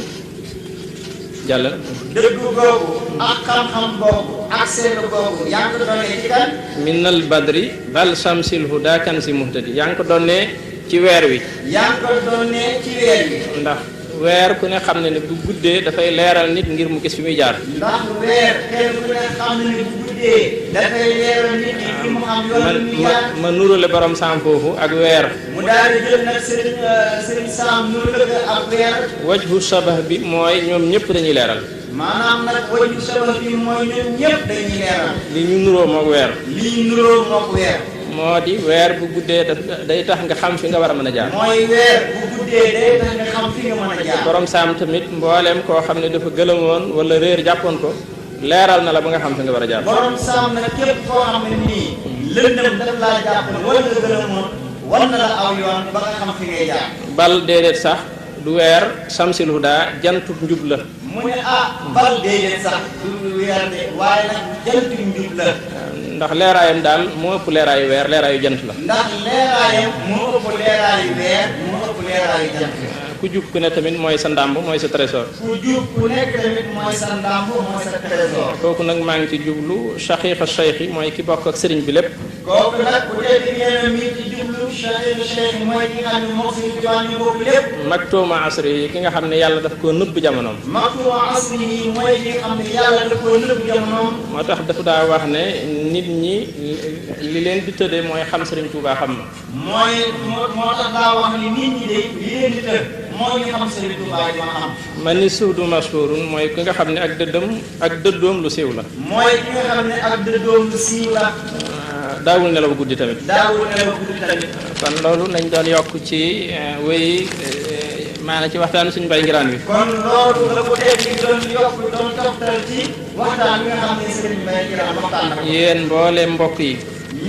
jàll. dëggu googu ak xam-xam boobu ak seetlu googu yaa ngi ko doonee ci kan. minal badri bal samsil huda kan si muhtadi yaa ngi ko doonee ci weer wi. yaa ngi ko doonee ci weer wi. ndax weer ku ne xam ne ne bu guddee dafay leeral nit ngir mu gis fi muy jaar. ndax weer kenn ku ne xam ne bu guddee dafay leeral nit ñi fi mu xam yoon mi jaar. ma nurale borom saam foofu ak weer. mu daal di jël nag sëriñ Saam nurale ko ak weer. wajhu sabah bi mooy ñoom ñëpp dañuy leeral. maanaam nag wajhu sabah bi mooy ñoom ñëpp dañuy leeral. li ñu nuroo moog weer. li ñu nuroo moog weer. moo di weer bu guddee day tax nga xam fi nga war a mën a jaar. mooy weer bu guddee day tax nga xam fi nga mën a jaar. borom saam tamit mbooleem koo xam ne dafa gëlëmoon wala réer jàppoon ko leeral na la ba nga xam fi nga war a jaar. borom saam nag képp koo xam ne nii lëndëm daf laa jàppoon wala nga gëlëmoon war na la aw yoon ba nga xam fi ngay jaar. bal déedéet sax du weer samsil huda jantub njub la. mu ne bal déedéet sax du weer de waaye nag jantub njub la. ndax leeraayam daal moo ëpp leeraayu weer leeraayu jant la. ndax leeraayam moo ëpp leeraayu weer moo ëpp leeraayu jant. ku jub ku ne tamit mooy sa ndàmb mooy sa trésor. ku jub ku nekk tamit mooy sa ndàmb mooy sa trésor. kooku nag maa ngi ci jublu shaqiqa cheikh mooy ki bokk ak sëriñ bi lépp. kooku nag bu dee di ngeen mi ci jublu shaqiqa cheikh mooy ki nga xam ne moo fi diwaan ñu bokk lépp. maktuuma asri yi ki nga xam ne yàlla daf koo nëbb jamonoom. maktuuma asri yi mooy ki nga xam ne yàlla daf koo nëbb jamonoom. moo tax dafa daa wax ne nit ñi li leen di tëddee mooy xam sëriñ Tuubaa xam na. moo tax daa wax ni nit ñi de li leen di tëdd mooy ñu xam sëriñ Tuubaa yi ma xam. man ni suudu mashhurun mooy ki nga xam ne ak dëddoom lu siiw la. mooy ki nga xam ne ak dëddoom lu siiw la. daawul nelaw guddi tamit. daawul nelaw guddi tamit. kon loolu lañ doon yokk ci wéy maanaam ci waxtaan suñu mbay ngiraan wi. kon loolu la ko dégg doon yokk doon toftal ci waxtaan bi nga xam ne sëriñ Mbay Ngiraan waxtaan na ko. yéen mboole mbokk yi.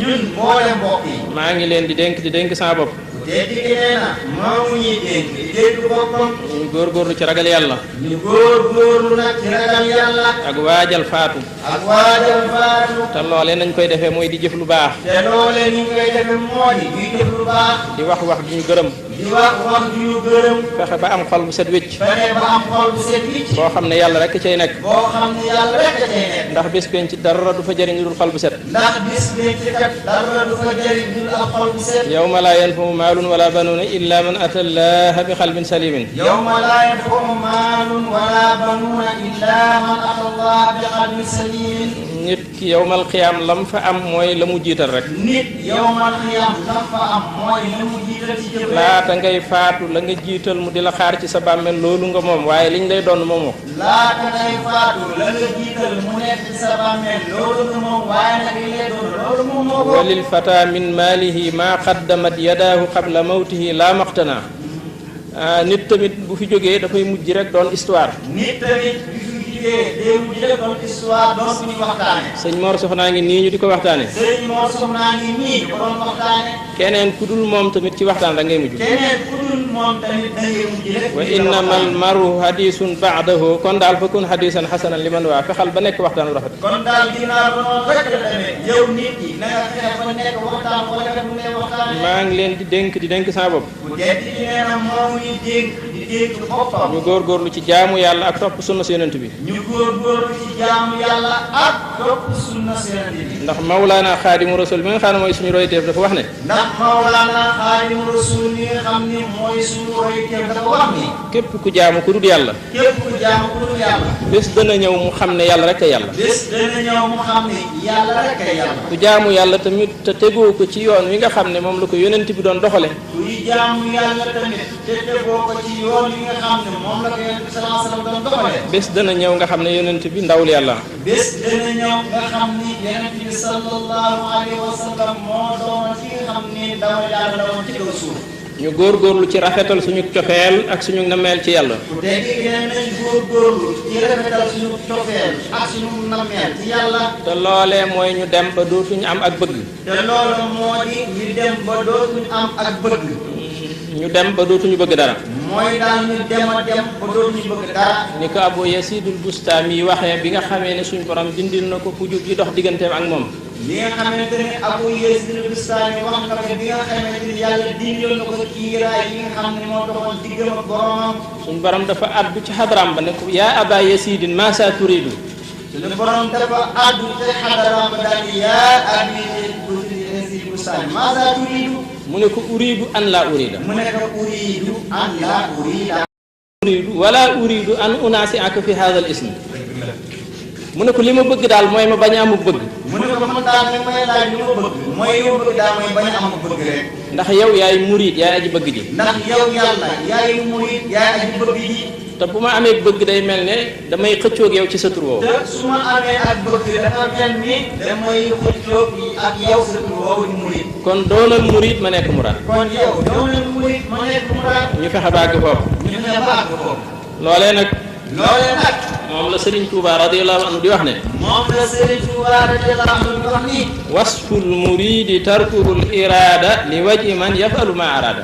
ñun mboole mbokk yi. maa ngi leen di dénk sama bopp. te di nee na moomu ñuy dénk di dénk boppam. ñu góorgóorlu ci ragal yàlla. ñu góorgóorlu nag ci ragal yàlla. ak waajal faatu. ak waajal faatu. te loolee nañ koy defee mooy di jëf lu baax. te loolee ni ñu koy defee moo di ñuy jëf lu baax. di wax ju ñu gërëm. di wax ju ñu gërëm. fexe ba am xol bu set wécc. fexe ba am xol bu set wécc. boo xam ne yàlla rek cay nekk. boo xam ne yàlla rek cay nekk. ndax bis penc dara du fa jëriñ lu dul xol bu set. ndax bis penc kat dara du fa jëriñ lu dul ak xol bu set. yawma laa yanfa'u maalun wala banuuna illa man ata llaha bi qalbin salimin. yawma laa yanfa'u maalun wala banuuna illa man ata llaha bi qalbin salimin. nit ki yawmal qiyaam lam fa am mooy la mu jiital rek. nit yawmal qiyaam lam fa am mooy la mu jiital ci jëf. laata ngay faatu la nga jiital mu di la xaar ci sa bàmmeel loolu nga moom waaye liñ lay doon moomoo. laata ngay faatu la nga jiital mu nekk ci sa bàmmeel loolu nga moom waaye nag li lay doon loolu moom moo ko. walil fata min maalihi maa qaddamat yadaahu qabla mawtihi laa maqtana. nit tamit bu fi jógee dafay mujj rek doon histoire. nit tamit bu fi jógee day mujj rek doon histoire doon suñu waxtaane. sëñ Mor Soxnaa ngi nii ñu di ko waxtaane. sëñ Mor Soxnaa ngi nii di ko doon waxtaane. keneen ku dul moom tamit ci waxtaan da ngay mujj. keneen ku dul moom tamit da ngay mujj rek. wa innamal maru hadisun baadahu kon daal fa kun hadisan xasanan liman waa fexal ba nekk waxtaan bu rafet. kon daal ginnaaw ba noonu rek la demee yow nit ñi na nga fexe ba nekk waxtaan wala nga mu nekk waxtaan. maa ngi leen di dénk sama bopp. bu dee di nee na moom ñuy dénk di dénk boppam. ñu góorgóorlu ci jaamu yàlla ak topp sunna si yonent bi. ñu góorgóorlu ci jaamu yàlla ak topp sunna seen bi. ndax Mawlaana Xaadimu Rasul mi nga xam ne mooy suñu royteef dafa wax ne. ndax Mawlaana Xaadimu Rasul mi nga xam ne mooy suñu royteef dafa wax ni. képp ku jaamu ku dul yàlla. képp ku jaamu ku dul yàlla. bés dana ñëw mu xam ne yàlla rek a yàlla. bés dana ñëw mu xam ne yàlla rek a yàlla. ku jaamu yàlla tamit te tegoo ko ci yoon wi nga xam ne moom la ko yonent bi doon doxale. kuy jaamu yàlla tamit te tegoo ko ci yoon wi nga xam ne moom la ko yonent bi sallallahu alayhi wa sallam doon doxale. bés dana ñëw nga xam ne yonent bi ndawul yàlla. bés dana ñëw nga xam ni yonent bi sallallahu alayhi wa sallam moo doon ki nga xam ni ndawal yàlla la woon ci kaw suuf. ñu góorgóorlu ci rafetal suñu cofeel ak suñu nameel ci yàlla. te ngeen nañ góorgóorlu ci rafetal suñu cofeel ak suñu nameel ci yàlla. te loolee mooy ñu dem ba dootuñu am ak bëgg. te loolu moo di ñu dem ba dootuñu am ak bëgg. ñu dem ba dootuñu bëgg dara. mooy daal ñu dem a dem ba dootuñu bëgg dara. ni ko Abu Yasidul Bustaami yi waxee bi nga xamee ne suñu borom dindil na ko ku jub yi dox digganteem ak moom. li nga xamante ne Abu Yasidul Bustaami wax na ko bi nga xamante ni yàlla dindil na ko kiiraay yi nga xam ne moo doxoon diggam ak boromam. suñu borom dafa addu ci xadaraam ba ne ko yaa Aba Yasidin maa saa turidu. suñu borom dafa addu ci xadaraam ba daal di yaa Abi Yasidul Bustaami maa saa turidu. mu ne ko uridu an laa urida. mu ne ko uridu an laa urida. uridu wala uridu an unaasi ak fi haadal ism. mu ne ko li ma bëgg daal mooy ma bañ a amuk bëgg. mu ne ko man daal li may laaj li ma bëgg. mooy li ma bëgg daal mooy bañ a amuk bëgg rek. ndax yow yaay murid yaay aji bëgg ji. ndax yow yàlla yaay murid yaay aji bëgg ji. te bu ma amee bëgg day mel ne damay xëccoog yow ci sa tur woowu. te su ma amee ak bëgg dafa mel ni damay xëccoog ak yow sa tur woowu di murid. kon doonal murid ma nekk muraad. kon yow doonal murid ma nekk muraad. ñu fexe ba àgg foofu. ñu fexe ba àgg foofu. loolee nag. loolee nag. moom la Serigne Touba radiyallahu anhu di wax ne. moom la Serigne Touba radiyallahu anhu di wax ni. wasful muridi tarkuhul iraada li waji man yafalu ma araada.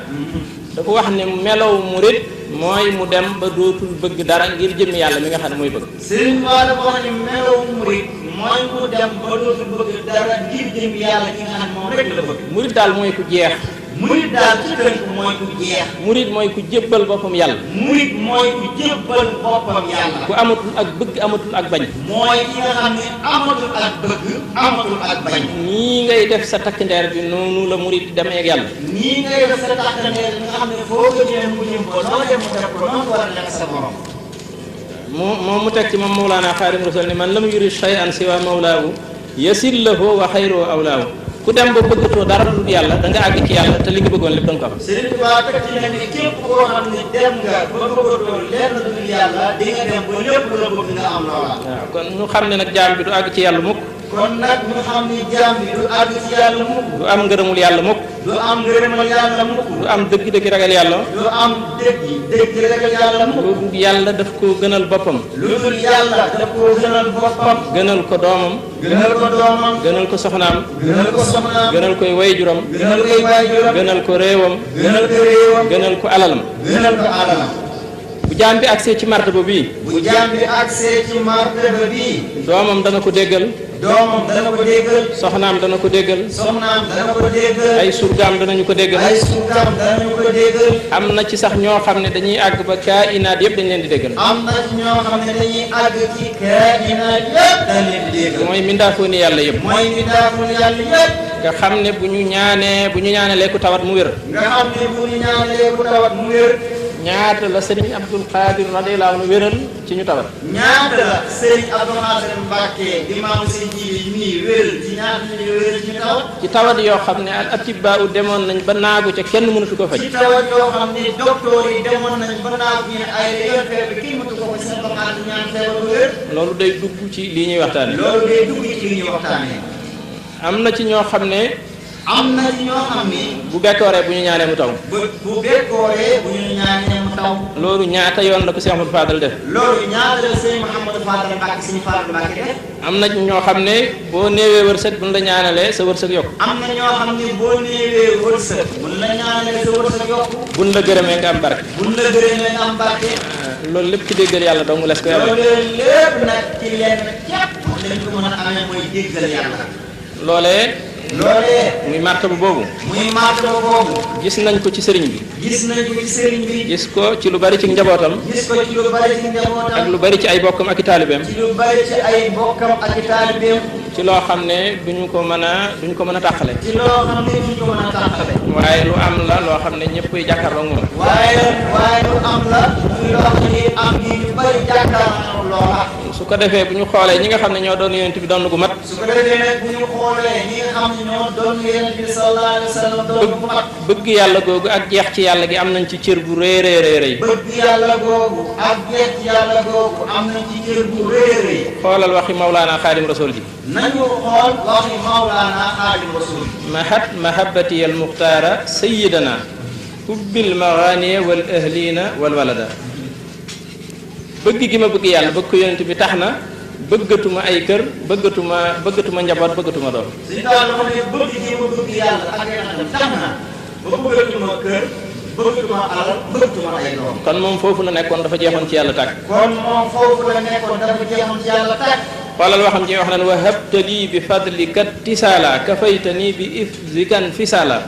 dafa wax ne melow murid mooy mu dem ba dootul bëgg dara ngir jëmmi yàlla mi nga xam ne mooy bëgg. Serigne Touba dafa wax ne melow murid mooy mu dem ba dootul bëgg dara ngir jëmmi yàlla ki nga xam ne moom rek la bëgg. murid daal mooy ku jeex. murid daal ci tënk mooy ku jeex. murid mooy ku jébbal boppam yàlla. murid mooy ku jébbal boppam yàlla. ku amatul ak bëgg amatul ak bañ. mooy ki nga xam ne amatul ak bëgg amatul ak bañ. nii ngay def sa takk ndeer bi noonu la murid demee ak yàlla. nii ngay def sa takk ndeer bi nga xam ne foo ko jëlee mu jëm ko noo dem mu def ko noonu war a nekk sa borom. moom mu teg ci moom Mawlaana Xaadimu Rasuul ne man lam yurid shay'an siwa mawlaahu yasil lahu wa xayruhu awlaahu. ku dem ba bëggatoo dara lu dul yàlla da nga àgg ci yàlla te li nga bëggoon lépp da nga ko am. Serigne Touba teg ci ne ni képp koo xam ne dem nga ba bëggatoo lenn lu dul yàlla di nga dem ba lépp la bëgg nga am loola. waaw kon ñu xam ne nag jaam bi du àgg ci yàlla mukk. kon nag ñu xam ne jaam bi du àgg ci yàlla mukk. du am ngërëmul yàlla mukk. du am ngërëmal yàlla mukk. du am dëgg-dëgg ragal yàlla. du am dëgg ragal yàlla mukk. lu dul yàlla daf koo gënal boppam. lu dul yàlla daf koo gënal boppam. gënal ko doomam. gënal ko doomam. gënal ko soxnaam. gënal ko soxnaam. gënal koy wayjuram. gënal koy waajuram. gënal ko réewam. gënal ko réewam. gënal ko alalam. gënal ko alalam. bu jaam bi agsee ci martaba bii. bu jaam bi agsee ci martaba bii. doomam dana ko déggal. doomam dana ko déggal. soxnaam dana ko déggal. soxnaam dana ko déggal. ay surgaam danañu ko déggal. ay surgaam danañu ko déggal. am na ci sax ñoo xam ne dañuy àgg ba kainaat yëpp dañ leen di déggal. am na ci ñoo xam ne dañuy àgg ci kainaat yëpp dañ leen di déggal. mooy mindaafoon yàlla yëpp. mooy mindaafoon yàlla yëpp. nga xam ne bu ñu ñaanalee ku tawat mu wér. nga xam ne bu ñu ñaanalee ku tawat mu wér. ñaata la Serigne Abdul Qadir radiyallahu anhu wéral ci ñu tawat. ñaata la Serigne Abdul Qadir Mbàkke di maamu Serigne Jiili mii wéral ci ñaata la wéral ci ñu tawat. ci tawat yoo xam ne al atibaa u demoon nañ ba naagu ca kenn mënatu ko faj. ci tawat yoo xam ne docteur yi demoon nañ ba naagu ñu ne ay yoon feebar bi kii mënatu ko ko seen doxalin ñaan feebar bu wér. loolu day dugg ci lii ñuy waxtaanee. loolu day dugg ci li ñuy waxtaanee. am na ci ñoo xam ne. am na ci ñoo xam ni. bu bekkooree bu ñu ñaanee mu taw. bu bekkooree bu ñu ñaanee mu taw. loolu ñaata yoon la ko Cheikh Amadou Fadal def. loolu ñaata la sëñ Mouhamadou Fadal Mbacke suñu Fadal Mbacke def. am na ñoo xam ne boo néewee wërsëg buñ la ñaanalee sa wërsëg yokku. am na ñoo xam ne boo néewee wërsëg buñ la ñaanalee sa wërsëg yokku. buñ la gërëmee nga am barke. buñ la gërëmee nga am barke. loolu lépp ci déggal yàlla dong les ko yàlla. loolu lépp nag ci lenn képp lañ ko mën a amee mooy déggal yàlla. loolee loolee muy martaba boobu muy martaba boobu gis nañ ko ci sëriñ bi gis nañ ko ci sëriñ bi gis ko ci lu bari ci njabootam gis ko ci lu bari ci ak njabootam lu bari ci ay bokkam ak i taalibeem ci lu bari ci ay bokkam ak i taalibeem ci loo xam ne duñu ko mën a tàqale ci loo xam ne duñ ko mën a tàqale waaye lu am la loo xam ne ñëpp ay jàkkaarloo moom waaye lu am la muy loo xam ne am gi ñu bari jàkkaarloo loola su ko defee bu ñu xoolee ñi nga xam ne ñoo doon yonent bi doon gu mat su ko defee nag bu ñu xoolee ñi nga xam ne ñoo doon yonent bi sallallahu alayhi wa sallam doon bu mat bëgg yàlla googu ak jeex ci yàlla gi am nañ ci cër bu rëy rëy rëy bëgg yàlla googu ak jeex ci yàlla googu am nañ ci cër bu rëy rëy xoolal waxi Mawlaana Xaadim Rasul ji nañu xool waxi Mawlaana Xaadim Rasul mahat mahabbati al muxtaara sayidana hubbil maganiya wal ahlina wal walada bëgg gi ma bëgg yàlla bëgg ko yonent bi tax na bëggatuma ay kër bëggatuma njaboot bëggatuma doom si daal dafa ne bëgg gi ma bëgg yàlla ak yonentam tax na ba bëggatuma kër bëggatuma alal bëggatuma ay doom kon moom foofu la nekkoon dafa jeexoon ci yàlla tàkk kon moom foofu la nekkoon dafa jeexoon ci yàlla tàkk xoolal waxam ci wax naan wa habtali bi fadlika tisaala kafaytani bi ifzikan fisala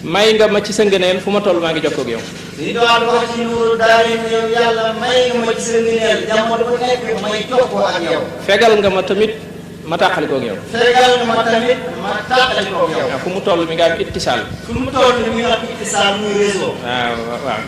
may nga ma ci sa ngëneel fu ma toll maa ngi jokkoo ak yow li doon wax ci nuuru daari yow yàlla may nga ma ci sa ngëneel jamono bu nekk may jokkoo ak yow fegal nga ma tamit ma tàqali koog yow fegal nga ma tamit ma tàqali koog yow fu mu toll mi nga am ittisaal fu mu toll mi nga am ittisaal muy réseau waaw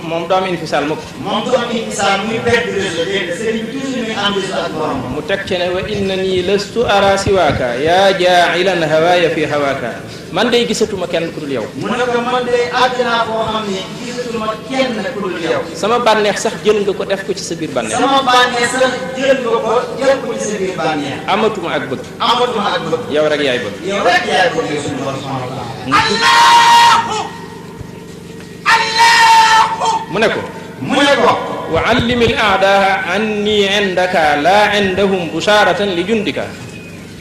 moom doo am infisaal mukk moom doo am ittisaal muy perte réseau dégg nga sëriñ bi toujours mi am réseau ak borom mu teg ci ne wa innani lastu ara siwaaka yaa jaa'ilan hawaaya fi hawaaka man day gisatuma kenn ku dul yow mu ne ko man de àgg naa koo xam ne gisatuma kenn ku dul yow sama bànneex sax jël nga ko def ko ci sa biir bànneex sama bànneex sax jël nga ko jël ko ci sa biir bànneex amatuma ak bëgg amatuma ak bëgg yow rek yaay bëgg yow rek yaay bëgg yow suñu borom subhanahu wa taala mu ne ko wa allimi al aadaa anni indaka laa indahum busharatan li jundika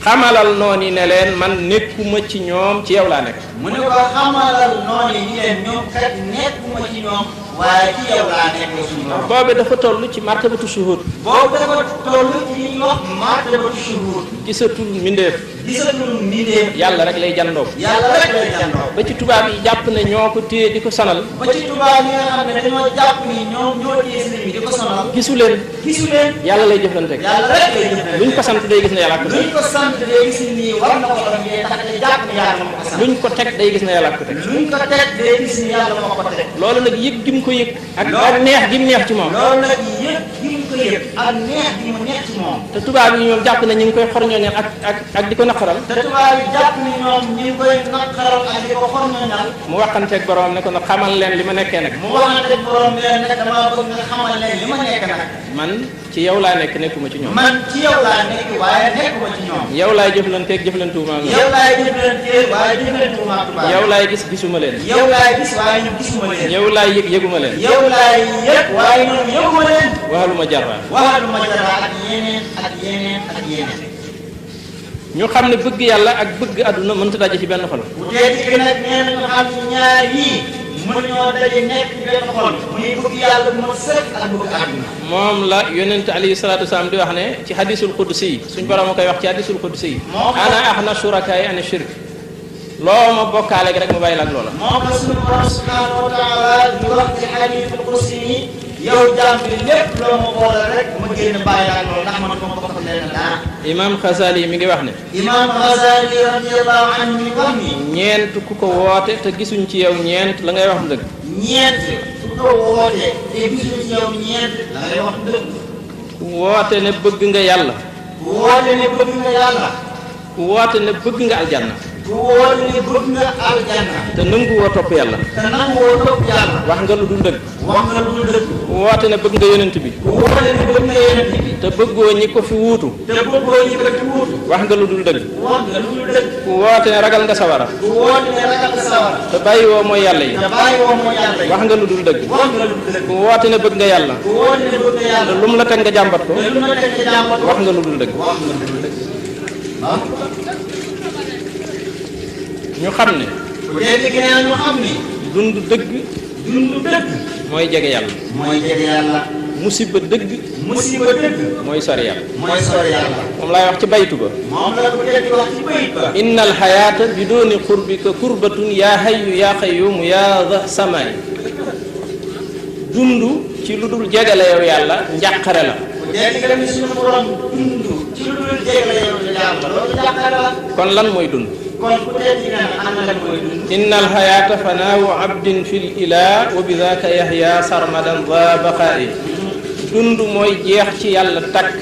xamalal noonu ne leen man nekkuma ci ñoom ci yow laa nekk mu ne ko xamalal noonu yi leen ñoom kat nekkuma ci ñoom waaye ci yow laa nekk suñu borom boobe dafa toll ci martabatu shuhud boobu dafa toll ci li ñuy wax martabatu shuhud gisatul mbindeef yàlla rek lay jandoo ba ci tubaab yi jàpp ne ñoo ko téye di ko sonal ba ci tubaab yi nga xam ne dañoo jàpp ni ñoo téye sëriñ bi di ko sonal gisu leen yàlla lay jëflanteeg luñ ko sant day gis ne yàlla ko teg luñ ko sant day gis ni war na ko def mais tax day jàpp ne yàlla moo ko sant luñ ko teg day gis ne yàlla ko teg luñ ko teg day gis ni yàlla moo ko teg loolu nag yëg gi mu ko yëg ak neex gi mu neex ci moom loolu nag yëg gi mu ko yëg ak neex gi mu neex ci moom te tubaab yi ñoom jàpp ne ñu ngi koy xorñooñal ak di ko naqaral te tubaab yi jàpp ni ñoom ñu ngi koy naqaral ak di ko xorñooñal mu waxanteeg borom ne ko nag xamal leen li ma nekkee nag mu waxanteeg borom leen nag damaa bëgg nga xamal leen li ma nekk nag man ci yow laa nekk nekkuma ci ñoom man ci yow laa nekk waaye nekkuma ci ñoom yow laay jëflanteeg jëflantuwuma ak yow laay jëflanteeg waaye jëflantuwuma ak tubaab yow laay gis gisuma leen yow laay gis waaye ñu gisuma leen yow laay yëg yëguma leen yow laay yëg waaye ñoom yëguma leen waxaluma jarra ak yeneen ak yeneen ak yeneen ñu xam ne bëgg yàlla ak bëgg àdduna mënta daje ci benn xol bu dee ci nag nee na ñu xam ne ñaar yii mënuñoo daje nekk benn xol muy bëgg yàlla bu ma sëkk ak bëgg àdduna moom la yonent alayhi salaatu wasalaam di wax ne ci hadisul qudsi yi suñ borom a koy wax ci hadisul qudsi yi ana axna shurakaay ani shirk loo ma bokkaale gi rek ma bàyyi la ak loola moom la suñu borom subhanahu wa taala di wax ci hadisul qudsi yi yow jaam bi lépp loo ma boole rek ma génn bàyyi ak loolu ndax man ma bokk leen dara imam Xasali mi ngi wax ne imam Xasali radiyallahu anhu mi wax ni ñeent ku ko woote te gisuñ ci yow ñeent la ngay wax dëgg ñeent ku ko woote te gisuñ ci yow ñeent la ngay wax dëgg ku woote ne bëgg nga yàlla ku woote ne bëgg nga yàlla ku woote ne bëgg nga aljanna ku woote ne bëgg nga aljanna te nangu woo topp yàlla te nangu woo topp yàlla wax nga lu dul dëgg wax nga lu dul dëgg ku woote ne bëgg nga yonent bi ku woote ne bëgg nga yonent bi te bëggoo ñi ko fi wuutu te bëggoo ñi ko fi wuutu wax nga lu dul dëgg wax nga lu dul dëgg ku woote ne ragal nga sawara ku woote ne ragal nga sawara te bàyyi woo mooy yàlla yi te bàyyi woo mooy yàlla yi wax nga lu dul dëgg wax nga lu dul dëgg ku woote ne bëgg nga yàlla ku woote ne bëgg nga yàlla lu mu la teg nga jàmbat ko te lu ma teg nga jàmbat wax nga lu dul dëgg wax nga lu dul dëgg ñu xam ne bu dee dëgg nee ñu xam ni dund dëgg dund dëgg mooy jege yàlla mooy jege yàlla musiba dëgg mooy sori yàlla moom laay wax ci baytu ba innal xayaata bi dooni xurbika kurbatun yaa hayyu yaa qayyumu yaa dha samaay dund ci lu dul jegale yow yàlla njàqare la kon lan mooy dund innal xayaata fanaawu abdin fil ilaa wa bi daaka yaxya sarmadan dha baqaa'i dund mooy jeex ci yàlla takk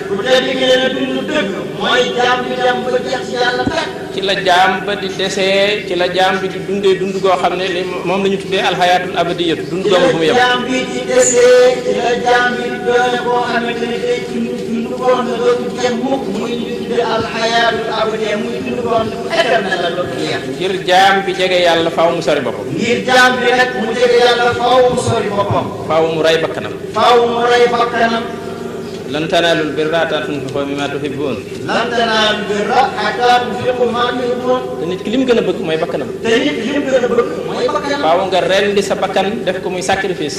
ci la jaam ba di desee ci la jaam bi di dundee dund goo xam ne li moom la ñu tuddee alxayaatul abadiyatu dund googu fu mu yem ngir jaam bi jege yàlla faaw mu sori boppam faaw mu rey bakkanam lan tanaalul birra hattaa tunfiqu mimmaa tuhibbuun te nit ki lim gën a bëgg mooy bakkanam faaw nga rendi sa bakkan def ko muy sacrifice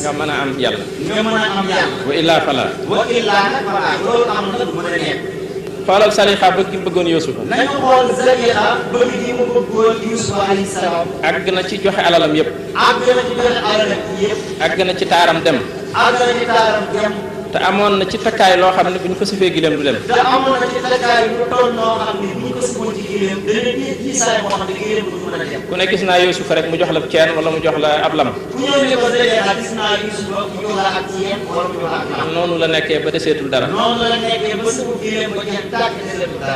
nga mën a am yàlla wa illaa falaa xoolal Salixa bëgg bëggoon Yuusufa àgg na ci joxe alalam yëpp àgg na ci taaram dem te amoon na ci takkaay loo xam ne bu ñu ko sifee gileem du dem ku ne gis naa Yuusufa rek mu jox la ceen wala mu jox la ab lam noonu la nekkee ba deseetul dara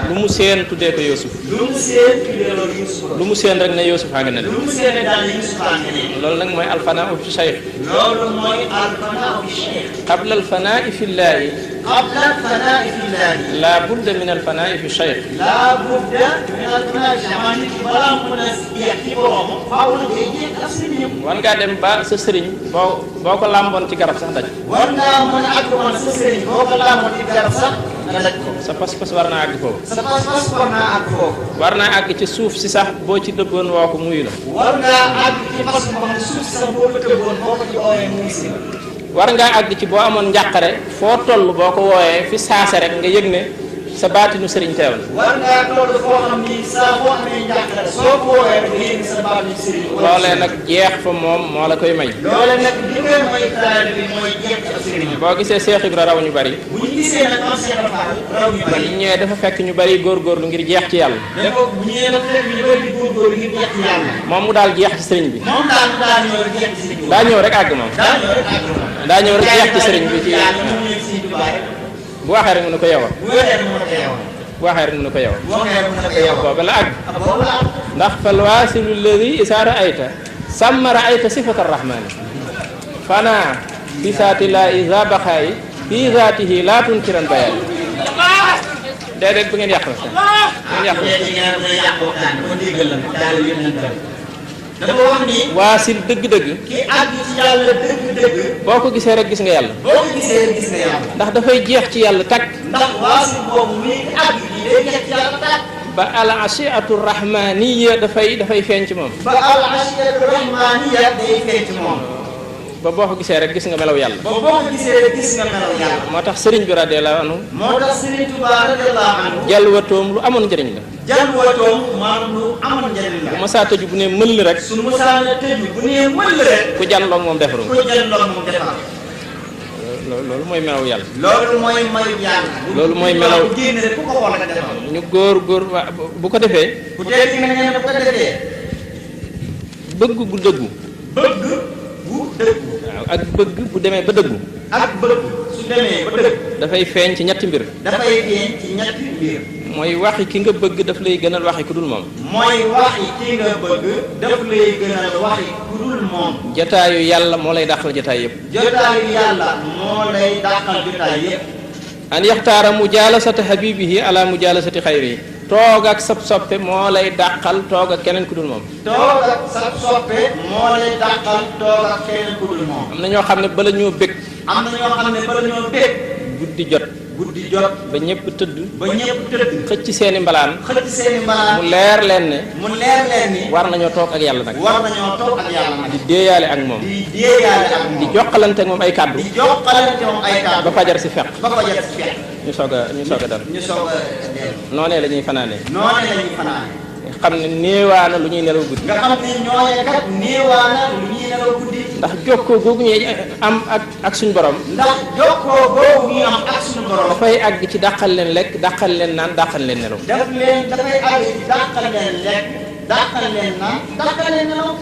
lu mu seen tuddee ko Yuusuf lu mu seen rek ne Yuusuf a nga ne loolu nag mooy alfanaa fi cheikh qabla alfanaa fi llaahi laa budda min alfanaa fi cheikh war ngaa dem ba sa sëriñ boo ko làmboon ci garab sax daj sa pas-pas war naa àgg foofu war naa àgg ci suuf si sax boo ci dëbboon woo ko muyu la war ngaa àgg ci boo amoon njàqare foo toll boo ko wooyee fi saase rek nga yëg ne sa baatinu sëriñ teewal loolee nag jeex fa moom moo la koy may boo gisee Seex Ibra raw ñu bari ñu ñëwee dafa fekk ñu bari góorgóorlu ngir jeex ci yàlla moom mu daal jeex ci sëriñ bi daa ñëw rek àgg moom daa ñëw rek jeex ci sëriñ bi ci bu waxee rek mu ne ko yowal bu waxee rek mu ne ko yowal booba la àgg ndax fal waasilu lladi isaa raayta samma raayta sifata arrahmani fana fi saati laa isa baqaayi fi zaatihi laa tunkiran bayaani déedéet bu ngeen yàq la sax dafa wax ni waasil dëgg-dëgg ki àgg ci yàlla dëgg-dëgg boo ko gisee rek gis nga yàlla ndax dafay jeex ci yàlla takk ndax waasil boobu mi àgg ci day jeex ci yàlla takk ba al asiatu rahmaniya dafay feeñ ci moom ba al asiatu rahmaniya day feeñ ci moom ba boo ko gisee rek gis nga melaw yàlla ba boo ko gisee rek gis nga melaw yàlla moo tax sëriñ bi radiyallahu anhu jalwatoom lu amoon njëriñ la jalwatoom maanaam lu amoon njëriñ la bu ma saa tëju bu ne mëll rek su ma saa tëju bu ne mëll rek ku jàlloog moom defaru loolu mooy melaw yàlla loolu mooy melaw ñu góor bu ko defee bëgg gu dëggu waaw ak bëgg bu demee ba dëggu su demee ba dëgg dafay feeñ ci ñetti mbir mooy waxi ki nga bëgg daf lay gënal waxi ku dul moom jataayu yàlla moo lay dàqal jataay yëpp an yaxtaara mujaalasata habibihi ala mujaalasati xayrihi toog ak sab soppe moo lay dàqal toog ak keneen ku dul moom am na ñoo xam ne bala ñoo bëgg guddi jot guddi jot ba ñëpp tëdd ba ñëpp tëdd xëcc seeni mbalaan xëcc seeni mbalaan mu leer leen ne ni war nañoo toog ak yàlla nag war nañoo toog ak yàlla nag di déeyaale ak moom di déeyaale ak moom di jokkalante ak moom ay kàddu di jokkalante moom ay kàddu ba fajar si fekk ba fajar si fekk ñu soog a dal ñu soog a dellu noonee la ñuy fanaanee noonee la ñuy fanaane xam ne néewaana lu ñuy nelaw guddi nga xam ne ñooñe kat néewaana lu ñuy nelaw guddi ndax jokkoo googu ñuy am ak suñu borom ndax jokkoo googu ñuy am ak suñu borom dafay àgg ci dàqal leen lekk dàqal leen naan dàqal leen nelaw dafay àgg ci dàqal leen lekk dàqal leen naan dàqal leen nelaw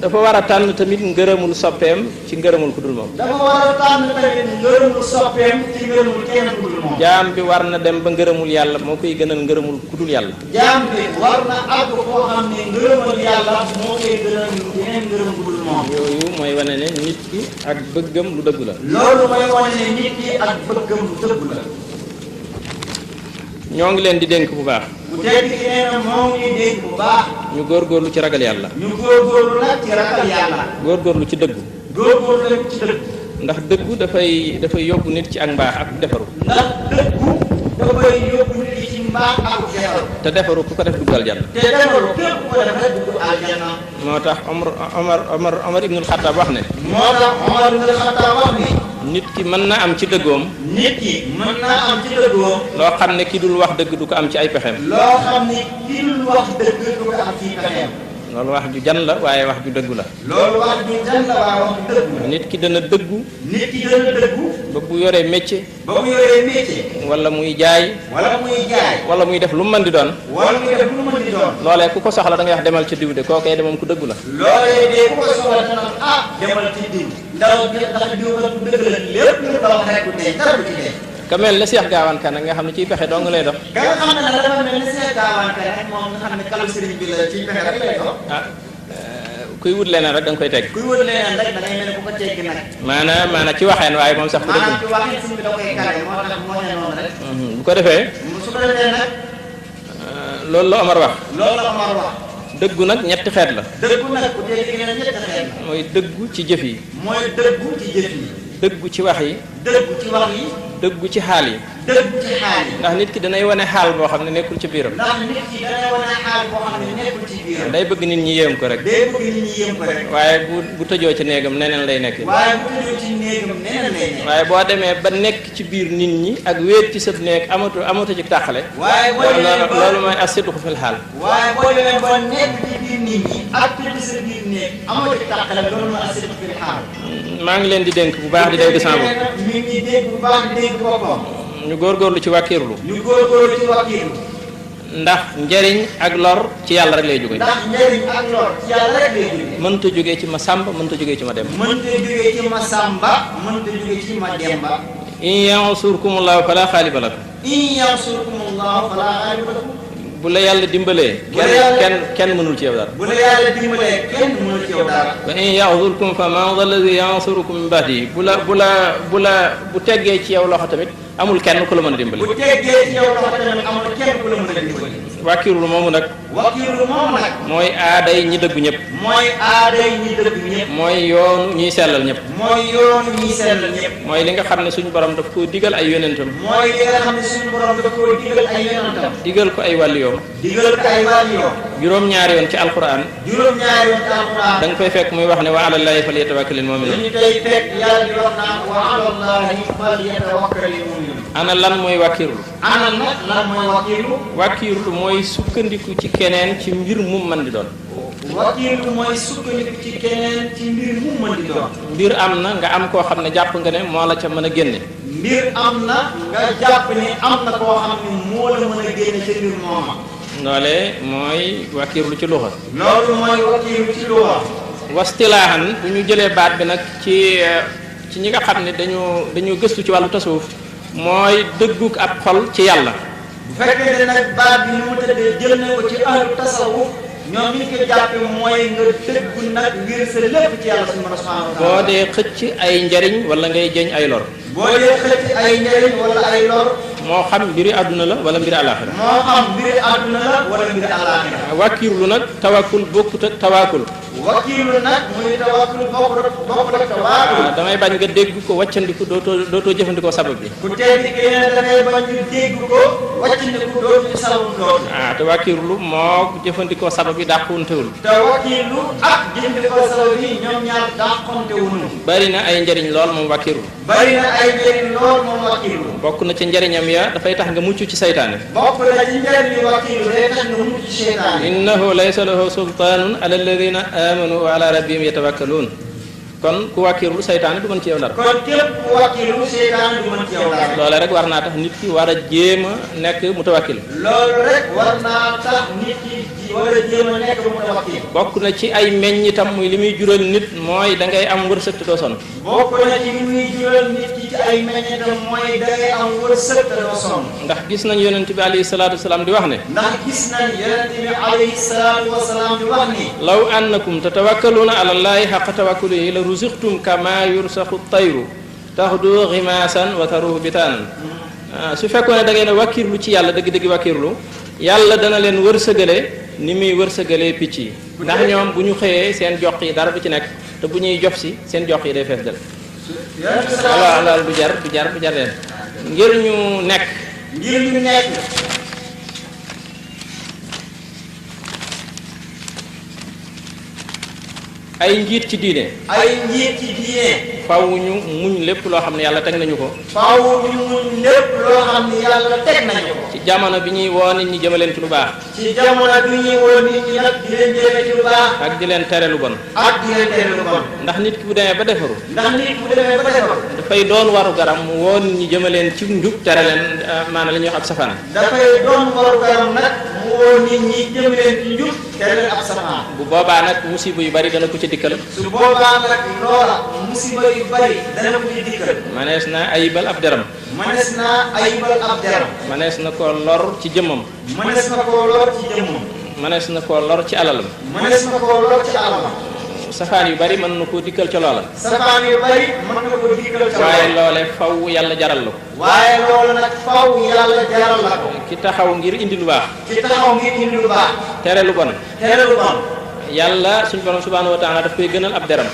dafa war a tànn tamit ngërëmul soppeem ci ngërëmul ku dul moom dafa war a tànn tamit ngërëmul soppeem ci ngërëmul kenn ku dul moom jaam bi war na dem ba ngërëmul yàlla moo koy gënal ngërëmul ku dul yàlla jaam bi war na àgg koo xam ne ngërëmul yàlla moo koy gënal yeneen ngërëm ku dul moom yooyu mooy wane ne nit ki ak bëggam lu dëgg la loolu mooy wane ne nit ki ak bëggam lu dëgg la ñoo ngi leen di dénk bu baax bu dégg nee na moo ngi dénk bu baax ñu góorgóorlu ci ragal yàlla ñu góorgóorlu nag ci ragal yàlla góorgóorlu ci dëggu góorgóorlu nag ci dëgg ndax dëggu dafay yóbbu nit ci ak mbaax ak defaru ndax dëggu dafay yóbbu nit ci mbaax ak defaru te defaru ku ko def dugg aljanna te defaru képp ko def rek dugg aljanna moo tax Omar ibnul Xattaab wax ne moo tax Omar ibnul Xattaab wax ne nit ki mën na am ci dëggoom nit ki mën naa am ci dëggoom loo xam ne ki dul wax dëgg du ko am ci ay pexeem loo xam ne ki dul wax dëgg du ko am ci pexeem loolu wax ju jan la waaye wax ju dëggu la loolu wax ju jan la waaye wax ju dëggu la nit ki dana dëggu nit ki dana dëggu ba bu yoree métier ba mu yoree métier wala muy jaay wala muy jaay wala muy def lu mu mën di doon wala muy def lu mu mën di doon loolee ku ko soxla da ngay wax demal ci diw de kookee de moom ku dëggu la loolee de ku ko soxla dana demal ci diw ndax diw ba du dëgg la lépp lu la wax rek du dee dara du ci dee ka mel ne Cheikh Gaawaan Ka nag nga xam ne ciy pexe dong lay dox ka nga xam ne nag dafa mel ne Cheikh Gaawaan Ka rek moom nga xam ne kalu sëriñ bi la ciy pexe rek lay dox kuy wut leneen rek da nga koy teg kuy wut leneen rek da ngay mel ne ku ko tegg nag maanaam ci waxeen waaye moom sax ku dëgg ci waxeen sëriñ bi da koy kale moo tax moo ne noonu rek bu ko defee su ko defee nag loolu la Omar wax loolu la Omar wax dëggu nag ñetti xeet la dëggu nag bu dee gi ne ñetti xeet la mooy dëggu ci jëf yi mooy dëggu ci jëf yi dëggu ci wax yi dëggu ci wax yi dëggu ci xaal yi dëggu ci xaal yi ndax nit ki danay wane xaal boo xam ne nekkul ci biiram ndax nit ki danay wane xaal boo xam ne nekkul ci biiram day bëgg nit ñi yéem ko rek day bëgg nit ñi yéem ko rek waaye bu tëjoo ci néegam neneen lay nekk waaye bu tëjoo ci néegam neneen lay nekk waaye boo demee ba nekk ci biir nit ñi ak wéet ci sab néeg amatu ci tàqale waaye boo demee ba loolu mooy as-sidqu fil xaal waaye boo demee ba nekk ci biir nit ñi ak tëj sa biir néeg amatu ci tàqale loolu mooy as-sidqu fil xaal maa ngi leen di dénk bu baax di day décembre mi ngi dégg bu baax di dégg boppam ñu góorgóorlu ci wàkkiirlu ñu góorgóorlu ci wàkkiirlu ndax njëriñ ak lor ci yàlla rek lay jóge ndax njëriñ ak lor ci yàlla rek lay jóge mënta jógee ci ma sàmba mënta jógee ci ma dem mënta jógee ci ma sàmba mënta jógee ci ma demba in yansurkumullahu fala xaaliba lakum in yansurkumullahu fala xaaliba lakum bu la yàlla dimbalee kenn mënul ci yow dara bu la yàlla dimbalee kenn mënul ci yow dara wa in yaxzulkum fa man dha alladi yansurukum min ba'dihi bu teggee ci yow loxo tamit amul kenn ku la mën a dimbali bu teggee ci yow loxo tamit amul kenn ku la mën a dimbali wàkkiirlu moomu nag mooy aaday ñi dëggu ñëpp mooy aaday ñi dëggu ñëpp mooy yoonu ñiy sellal ñëpp mooy yoonu ñiy sellal ñëpp mooy li nga xam ne suñu borom daf koo digal ay yonentam mooy li nga xam ne suñu borom daf koo digal ay yonentam digal ko ay wàlliyoom digal ko ay wàlliyoom juróom-ñaari yoon ci alquran juróom-ñaari yoon ci alquran da nga koy fekk muy wax ne wa ala llaahi falyatawakkalil mu'minuun dañu koy fekk yàlla di wax naan wa ala llaahi falyatawakkalil mu'minuun ana lan mooy wàkkiirlu ana nag lan mooy wàkkiirlu wàkkiirlu mooy sukkandiku ci keneen ci mbir mu mën di doon wàkkiirlu mooy sukkandiku ci keneen ci mbir mu mën di doon mbir am na nga am koo xam ne jàpp nga ne moo la ca mën a génne mbir am na nga jàpp ne am na koo xam ne moo la mën a génne ca mbir mooma loolee mooy wàkkiirlu ci luxa loolu mooy wàkkiirlu ci luxa wastilaahan bu ñu jëlee baat bi nag ci ñi nga xam ne dañu gëstu ci wàllu tasawuf mooy dëgguk ab xol ci yàlla bu fekkee ne nag baat bi nu mu tëddee jël na ko ci ahlu tasawuf ñoom ñu ko jàppe mooy nga dëggu nag ngir sa lépp ci yàlla subhanahu wa ta'ala boo dee xëcc ay njariñ wala ngay jëñ ay lor boo dee xëcc ay njariñ wala ay lor moo xam mbiri àdduna la wala mbiri àllaaxira moo xam mbiri àdduna la wala mbiri àllaaxira wàkkiirlu nag tawakkul bokkut ak tawakkul wakiilu nag muy tawakkul bokk ak tawakkul. damay bañ nga dégg ko wàccandiku dootoo jëfandikoo sabab bi. ku tedd ki ne dangay bañ ñu dégg ko wàccandiku dootuñu sabab loolu. te wakiilu moo jëfandikoo sabab bi dàquwuntewul. te wakiilu ak jëfandikoo sabab yi ñoom ñaar dàqontewuñu. bari na ay njëriñ lool moom wakiilu. bari na ay njëriñ lool moom wakiilu. bokk na ci njëriñam ya dafay tax nga mucc ci saytaane. bokk na ci njëriñ wakiilu day tax nga mucc ci saytaane. innahu laysa lahu sultaanun ala alladina amanu wa ala rabbihim yatawakkaluun. kon ku wakiilu saytaane du mën ci yow dara. kon képp ku wakiilu saytaane du mën ci yow dara. loolee rek war naa tax nit ki war a jéem a nekk mutawakkil. loolu rek war naa tax nit ki war a jéem a nekk mutawakkil. bokk na ci ay meññitam muy li muy jural nit mooy da ngay am wërsëg te doo sonn. bokk na ci li muy jural nit ki ci ay meññitam mooy da ngay am wërsëg te doo sonn. ndax gis nañ yonent bi alayhi salaatu wasalaam di wax ne. ndax gis nañ yonent bi alayhi salaatu wasalaam di wax ni. law annakum tatawakkaluuna ala llaahi haqqa tawakkulihi la ruziqtum kama yursaxu tayru taxdu ximaasan wa taruhu bitaanan. su fekkoon ne da ngeen a wakkirlu ci yàlla dëgg-dëgg wakkirlu yàlla dana leen wërsëgale ni muy wërsëgalee picc yi. ndax ñoom bu ñu xëyee seen jox yi dara du ci nekk te bu ñuy jox si seen jox yi day fees del. waaw loolu du jar leen ngir ñu nekk. ay njiit ci diine. faaw ñu muñ lépp loo xam ne yàlla teg nañu ko. ci jamono bi ñuy woo nit ñi jëmaleen ci lu baax. ak di leen tere lu bon. ndax nit ki bu demee ba defaru. dafay doon waru garam mu woo nit ñi jëmaleen ci njub tere leen maanaam li ñuy wax ab safaan. dafay doon waru garam nag mu woo nit ñi jëmaleen ci njub tere leen ab safaan. bu boobaa nag musiba yu bari dana ko ci dikkal. su boobaa nag loola musiba yu bari dana ko ci dikkal. manees na ayibal ab deram. manees na ko lor ci jëmmam. manees na ko lor ci alalam. safaan yu bari mën na koo dikkal ca loola. waaye loole faw yàlla jaral la ko. ki taxaw ngir indi lu baax. tere lu bon. yàlla suñu borom subhanahu wa taala daf koy gënal ab deram.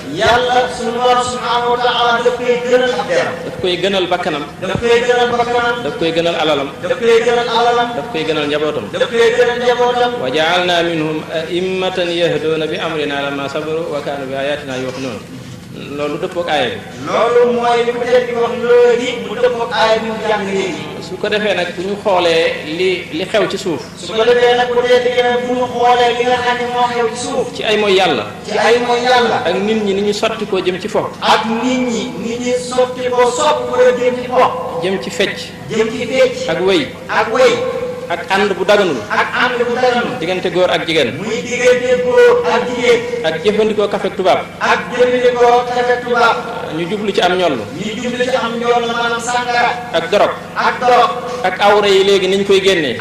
daf koy gënal bakkanam. daf koy gënal alalam. daf koy gënal njabootam. wa ja'alna minhum a'immatan yahduuna bi amrina lamma sabaru wa kaanu bi ayatina yuqinuun. loolu dëppoo ak aaya bi. loolu mooy li mu teel di wax loolu mu dëppoo ak aaya bi mu jàng léegi. su ko defee nag bu ñu xoolee li xew ci suuf. su ko defee nag bu dee dëgg bu ñu xoolee li nga xam ne moo xew ci suuf. ci ay mooy yàlla. ak nit ñi ni ñu sotti koo jëm ci fo. ak nit ñi sotti koo sopp ko jëm ci fo. jëm ci fecc. ak wëy. ak ànd bu daganul. diggante góor ak jigéen. ak jëfandikoo kafe tubaab. ñu jublu ci am ñollu. maanaam sàngara. ak dorog. ak awra yi léegi niñ koy génnee.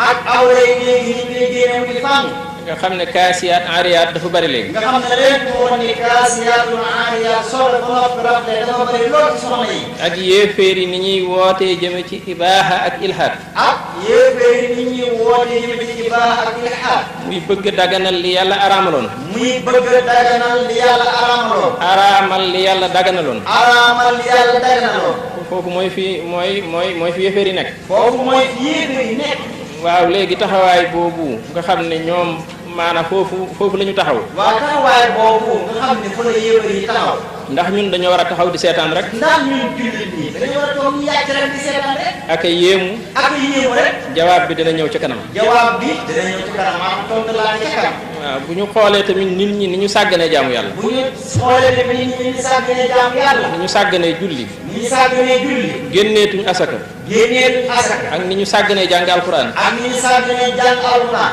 muy fànn. nga xam ne kaasiyaat aariyaat dafa bari léegi. nga xam ne léegi moo ni kaasiyaat aariyaat soxla ba noppi rafet dafa bari lool ci soxna yi. ak yéeféer yi ni ñuy wootee jëme ci ibaaha ak ilhaad. muy bëgg daganal li yàlla araamaloon. araamal li yàlla daganaloon. foofu mooy fi yéeféer yi nekk. waaw léegi taxawaay boobu nga xam ne ñoom maanaam foofu la ñu taxaw. waaw taxawaay boobu nga xam ne fa la yéefar yi taxaw. ndax ñun dañoo war a taxaw di seetaan rek. ndax ñun jullit ñi dañoo war a toog ñu yàcc rek di seetaan rek. ak a yéemu. rek. jawaab bi dina ñëw ci kanam. maanaam tontu laa ca kanam. waaw bu ñu xoolee tamit nit ñi ni ñu sàgganee jaamu yàlla. ni ñu sàgganee julli. génneetuñ asaka. ak ni ñu sàgganee jàng alquran.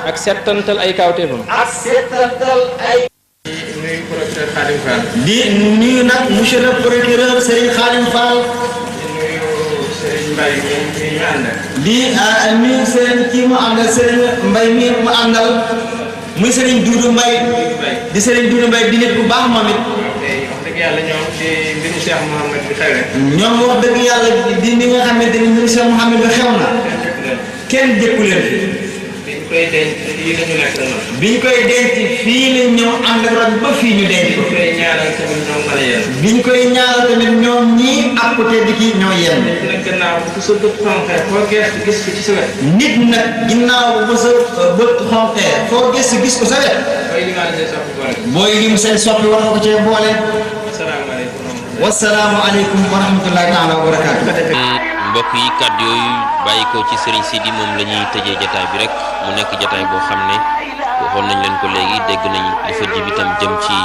ak settantal ay kawteefam. nuyu procureur Khadim Fall. di nuyu nag monsieur le procureur Serigne Khadim Fall. di nuyu Serigne kii mu àndal Serigne Mbaye mi mu àndal muy Serigne Doudou Mbaye. di Serigne Doudou Mbaye di nit bu baax moom it. wax dëgg yàlla ñoom ci mbiru Cheikh Mouhamed bi xewee. ñoom wax dëgg yàlla di li nga xamante ni mbiru Cheikh Mouhamed bi xew na. kenn jëkku leen fi. koy denc fii la ñu nekk noonu. biñ koy denc fii lañ ñëw ànd ak rajo ba fii ñu denc ko. biñ koy ñaanal tamit ñoom mën a yéen. biñ koy ñaanal tamit ñoom ñii ak côté di kii ñoo yéen. nit nag gannaaw bu sa bët xonqee foo gestu gis ko ci sa wet. nit nag ginnaaw bu sa bët xonqee foo gis ko sa wet. booy limaale say soppi boole. booy lim say soppi war nga ko cee boole. asalaamaaleykum. wasalaamualeykum wa rahmatullahi taala wa barakaatu. mbokk yi kàddu yooyu bàyyi ko ci Serigne Sidi moom la ñuy tëjee jataay bi rek mu nekk jataay boo xam ne waxoon nañ leen ko léegi dégg nañ li fa jib itam jëm ci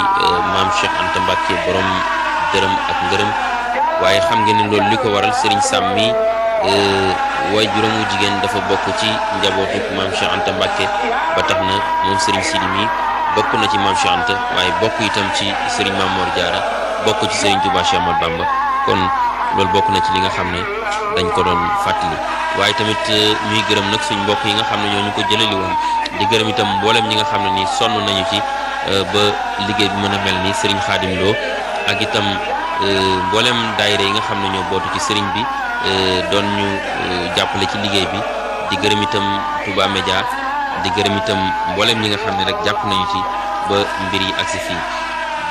maam Cheikh Anta Mbacke borom dërëm ak ngërëm waaye xam ngeen ne loolu li ko waral Serigne Sam mi way juróomu jigéen dafa bokk ci njabootu maam Cheikh Anta Mbacke ba tax na moom Serigne Sidi mi bokk na ci maam Cheikh Anta waaye bokk itam ci Serigne Mame Mor Diarra bokk ci Serigne Touba Cheikh Ahmadou Bamba kon loolu bokk na ci li nga xam ne dañ ko doon fàttali waaye tamit ñuy gërëm nag suñ mbokk yi nga xam ne ñoo ñu ko jëlali woon di gërëm itam mboolem ñi nga xam ne nii sonn nañu ci ba liggéey bi mën a mel ni Serigne Khadim Lo ak itam mboolem daayira yi nga xam ne ñoo bootu ci Serigne bi doon ñu jàppale ci liggéey bi di gërëm itam Touba Média di gërëm itam mboolem ñi nga xam ne rek jàpp nañu ci ba mbir yi agsi fii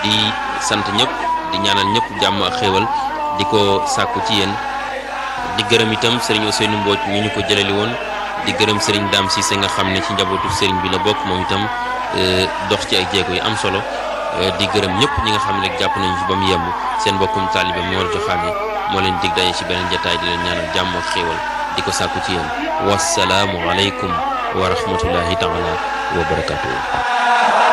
di sant ñëpp di ñaanal ñëpp jàmm ak xéewal di ko sàkku ci yéen di gërëm itam Serigne Ousseynou Mbodj mi ñu ko jëlali woon di gërëm Serigne Dame Cissé nga xam ne ci njabootu Serigne bi la bokk moom itam dox ci ay jéego yu am solo di gërëm ñëpp ñi nga xam ne rek jàpp nañu ci ba mu yemb seen mbokkum taalibe Mor Joxaane moo leen dig daje ci beneen jotaay di leen ñaanal jàmm ak xéewal di ko sàkku ci yéen wasalaamu aleykum wa rahmatullahi taala wa barakatuh